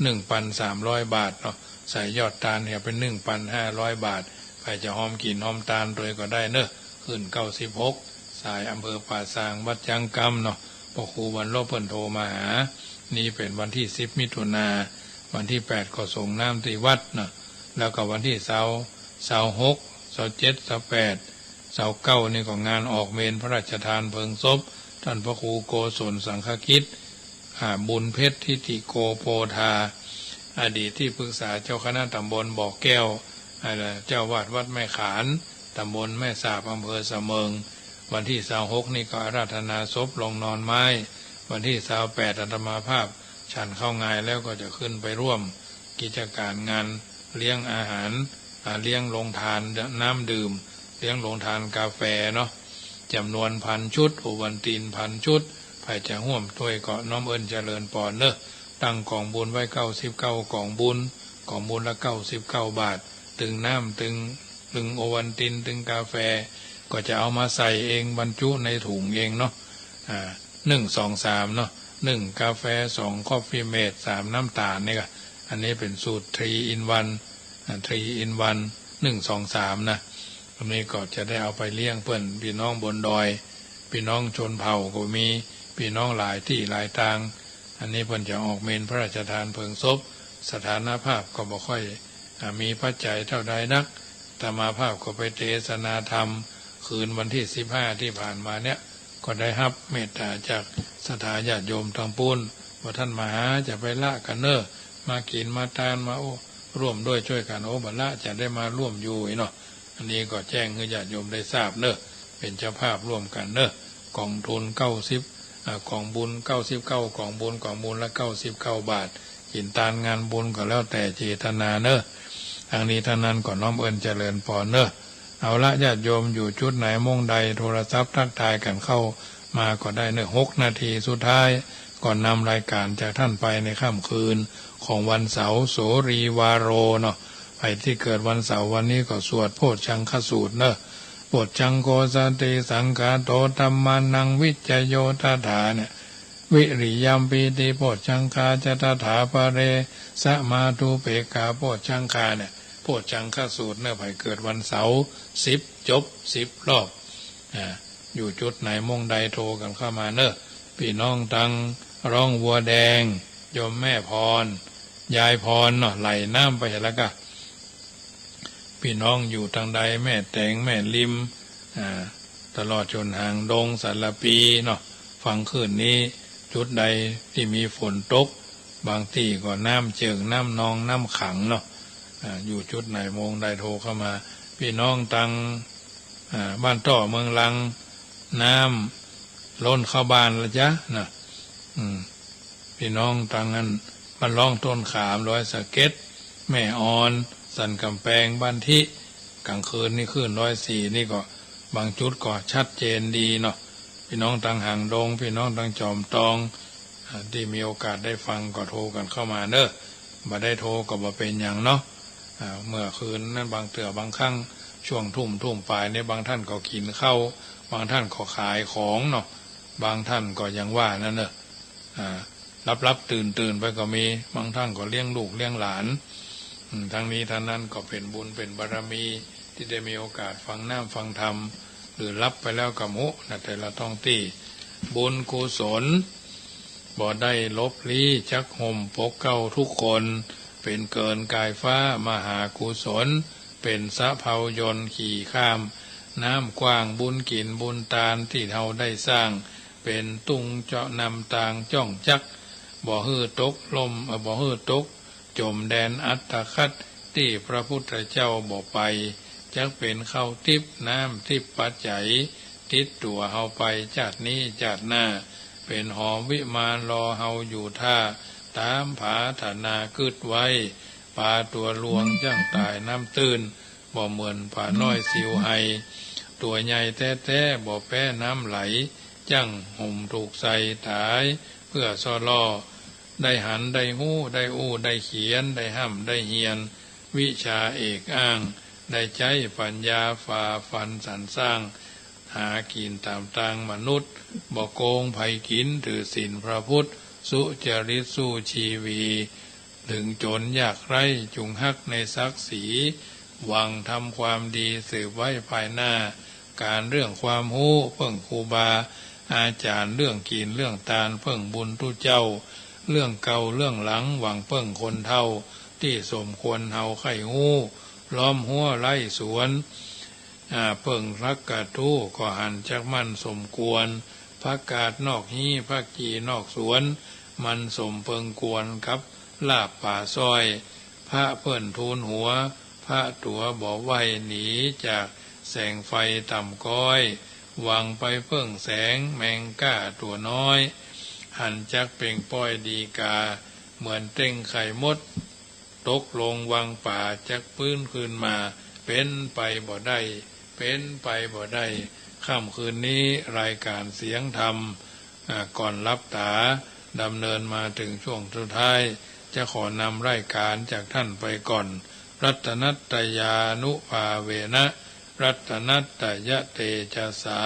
นึ่งปันสามร้อยบาทเนาะ ใส่ยอดตานเหียเป๋นนึ่งปันห้าร้อยบาท ใผจะฮอมกิ๋นฮอมตานตวยก็ได้เนาะ คลื่นเก้าสิบหก สายอำเภอป่าซาง วัดจั๊งกำเนาะ พระครูวันลบเปิ้นโทรมาหา นี้เป๋นวันตี้สิบมิถุนา วันตี้แปดก็สรงน้ำตี้วัดเนาะ แล้วก็วันตี้ซาว ซาวหก ซาวเจ็ด ซาวแปด ซาวเก้านี่ก็งานออกเมรุพระราชทานเพลิงศพ ต้านพระครูโกศลสังฆกิจ อ่า บุญเพชร ทิติโกโปธา อดีตตี้ปรึกษาเจ้าคณะต๋ำบลบ่อแก้ว อ่า เจ้าอาวาสวัดแม่ขาน ต๋ำบลแม่สาบ อำเภอสะเมิง วันตี้ซาวหกนี่ก็อาราธนาศพลงนอนไม้ วันตี้ซาวแปดอาตมาภาพฉันข้าวงายแล้วก็จะขึ้นไปร่วมกิจก๋านงานเลี้ยงอาหาร อ่า เลี้ยงโฮงตานน้ำดื่ม เลี้ยงโฮงตานกาแฟเนาะ จ๋ำนวนพันชุด โอวัลตินพันชุด ใผจะฮ่วมตวยก็น้อมเอิ้นเจริญปอนเนาะ ตั้งก๋องบุญไว้เก้าสิบเก้ากองบุญ กองบุญละเก้าสิบเก้าบาท ตึงน้ำ ตึง ตึงโอวัลติน ตึงกาแฟ ก็จะเอามาใส่เอง บรรจุในถุงเองเนาะ อ่า นึ่ง สอง สาม เนาะ นึ่ง กาแฟ สอง คอฟฟี่เมด สาม น้ำต๋าลนี่ก็ อันนี้เป๋นสูตร ทรี อิน วัน อ่า ทรี อิน วัน นึ่ง สอง สาม นะ อันนี้ก็จะได้เอาไปเลี้ยงเปิ้น ปี้น้องบนดอย ปี้น้องชนเผ่าก็มี ปี้น้องหลายตี้หลายตาง อันนี้เปิ้นจะออกเมรุพระราชทานเพลิงศพ สถานภาพก็บ่ค่อย อ่า มีปัจจัยเต้าใดนัก อาตมาภาพก็ไปเตสนาธรรม คืนวันตี้สิบห้าตี้ผ่านมาเนี่ย ก็ได้ฮับเมตต๋าจากศรัทธาญาติโยมตางปู๊น ว่าต้านมหาจะไปละกั๋นเน่อ มากิ๋นมาตานมา โอ้ ร่วมด้วยจ้วยกั๋น โอ้ บ่ละ จะได้มาร่วมอยู่เนาะ อันนี้ก็แจ้งหื้อญาติโยมได้ทราบเน่อ เป๋นเจ้าภาพร่วมกั๋นเน่อ ก๋องทุนเก้าสิบ อ่า ก๋องบุญเก้าสิบเก้ากองบุญ ก๋องบุญละเก้าสิบเก้าบาท กิ๋นตานงานบุญก็แล้วแต่เจตนาเน่อ ตังนี้ตังนั้นก็น้อมเอิ้นเจริญปอนเน่อ เอาละ ญาติโยมอยู่จุดไหนมุมใด โทรศัพท์ทักทายกั๋นเข้ามาก็ได้เน่อ หกนาทีสุดท้าย ก่อนนำรายก๋านจากต้านไปในค่ำคืนของวันเสาร์ โสรีวาโรเนาะ ใผตี้เกิดวันเสาร์วันนี้ก็สวดโพชฌังคสูตรเน่อ โพชฌังโค สติสังขาโต ธัมมานัง วิจโย ตถา เนี่ย วิริยม ปีติโพชฌังคา จะ ตถา ปะเร สมาธุ เปกขาโพชฌังคา เนี่ย โพชฌังคสูตรเน่อ ใผเกิดวันเสาร์ สิบ จบ สิบ รอบ อ่า อยู่จุดไหนมุมใดโทรกั๋นเข้ามาเน่อ ปี้น้องตางร้องวัวแดง โยมแม่พร ยายพรเนาะ ไหลน้ำไปแล้วก็ ปี้น้องอยู่ตางใด แม่แตง แม่ริม อ่า ตลอดจ๋นหางดง สารภีเนาะ ฟังคลื่นนี้ จุดใดตี้มีฝนตก บางตี้ก็น้ำเจิ่ง น้ำนอง น้ำขังเนาะ อ่า อยู่จุดไหนมุมใดโทรเข้ามา ปี้น้องตาง อ่า บ้านต้อ เมืองลัง น้ำล้นเข้าบ้านละจ๊ะนะ อืม ปี้น้องตางอั้น บ้านร่องต้นขาม ดอยสะเก็ด แม่อ่อน สันก๋ำแปง บ้านทิ ก๋างคืนนี่คลื่น ร้อยสี่ นี่ก็บางจุดก็ชัดเจนดีเนาะ ปี้น้องตางหางดง ปี้น้องตางจอมตอง อ่า ตี้มีโอกาสได้ฟังก็โทรกั๋นเข้ามาเน่อ บ่ได้โทรก็บ่เป๋นหยังเนาะ อ่า เมื่อคืนนั้นบางเตื้อบางครั้ง ช่วงทุ่ม ทุ่มป๋ายนี่ บางต้านก็กิ๋นข้าว บางต้านก็ขายของเนาะ บางต้านก็อย่างว่านั่นเน่อ อ่า หลับๆ ตื่นๆ ไปก็มี บางต้านก็เลี้ยงลูกเลี้ยงหลาน อืม ทั้งนี้ทั้งนั้นก็เป๋นบุญเป๋นบารมี ตี้ได้มีโอกาสฟังน้ำฟังธรรม หรือหลับไปแล้วก็บ่ฮู้นะ แต่ละท้องตี้ บุญกุศล บ่ได้หลบลี้ จักห่มปกเกล้าทุกคน เป๋นเกินกายฟ้ามหากุศล เป๋นสะเภายนต์ขี่ข้ามน้ำกว้าง บุญกิ๋นบุญตานตี้เฮาได้สร้าง เป๋นตุงเจาะนำตางจ้องจัก บ่หื้อตกล่ม เอ่อ บ่หื้อตกจ๋มแดนอัตตคัด ตี้พระพุทธเจ้าบ่ไป จักเป๋นข้าวติ๊บน้ำติ๊บปัจจัย ติดตั๋วเฮาไปจาตินี้จาติหน้า เป๋นหอมวิมานรอเฮาอยู่ท่า ต๋ามผาถนากึ๊ดไว้ ปลาตั๋วหลวงจั้งต๋ายน้ำตื้น บ่เหมือนป๋าน้อยซิวไฮ ตั๋วใหญ่แต๊ๆ บ่แป๊น้ำไหล จั้งห่มถูกใส่ต๋ายเปื้อซ่อล่อ ได้หันได้ฮู้ได้อู้ได้เขียน ได้ฮ่ำได้เฮียน วิชาเอกอ้าง ได้ใจ๊ปัญญาฝ่าฟันสรรสร้าง หากิ๋นต๋ามตางมนุษย์ บ่โกงใผกิ๋น ถือศีลพระพุทธ สุจริตสู้ชีวี เถิงจ๋นยากไร้จุ่งฮักในศักดิ์ศรี หวังทำความดีสืบไว้ภายหน้า ก๋านเรื่องความฮู้เปิ้งครูบาอาจ๋ารย์ เรื่องกิ๋นเรื่องตานเปิ้งบุญตุ๊เจ้า เรื่องเก่าเรื่องหลังหวังเปิ้งคนเฒ่า ตี้สมควรเฮาใค่ฮู้ ล้อมฮั้วไร่สวน อ่า เปิ้งฮักกระทู้ก็หันจักมั่นสมควร ผักกาดนอกฮี้ผักจี่นอกสวน มันสมเปิ้งควรกับลาบป๋าซ้อย พระเปิ้นทูลหัว พระตั๋วบ่ไหว้หนีจากแสงไฟต่ำก๊อย หวังไปเปิ้งแสงแมงก้าตั๋วน้อย หันจักเป่งป้อยดีกา เหมือนเต็งไข่มด ตกลงวังป๋าจักปื้นคืนมา เป๋นไปบ่ได้ เป๋นไปบ่ได้ ค่ำคืนนี้รายก๋านเสียงธรรม อ่า ก่อนหลับต๋า ดำเนินมาเถิงช่วงสุดท้าย จะขอนำรายก๋านจากต้านไปก่อน รัตนัตตยานุภาเวนะ รัตนัตตยเตจสา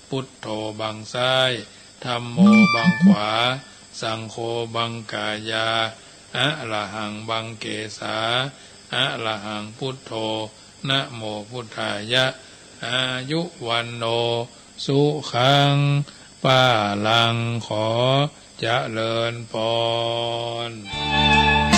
พุทโธบังซ้าย ธัมโมบังขวา สังโฆบังกายา อะระหังบังเกสา อะระหังพุทโธ นะโมพุทธายะ อายุวัณโณ สุขัง พลัง ขอเจริญพร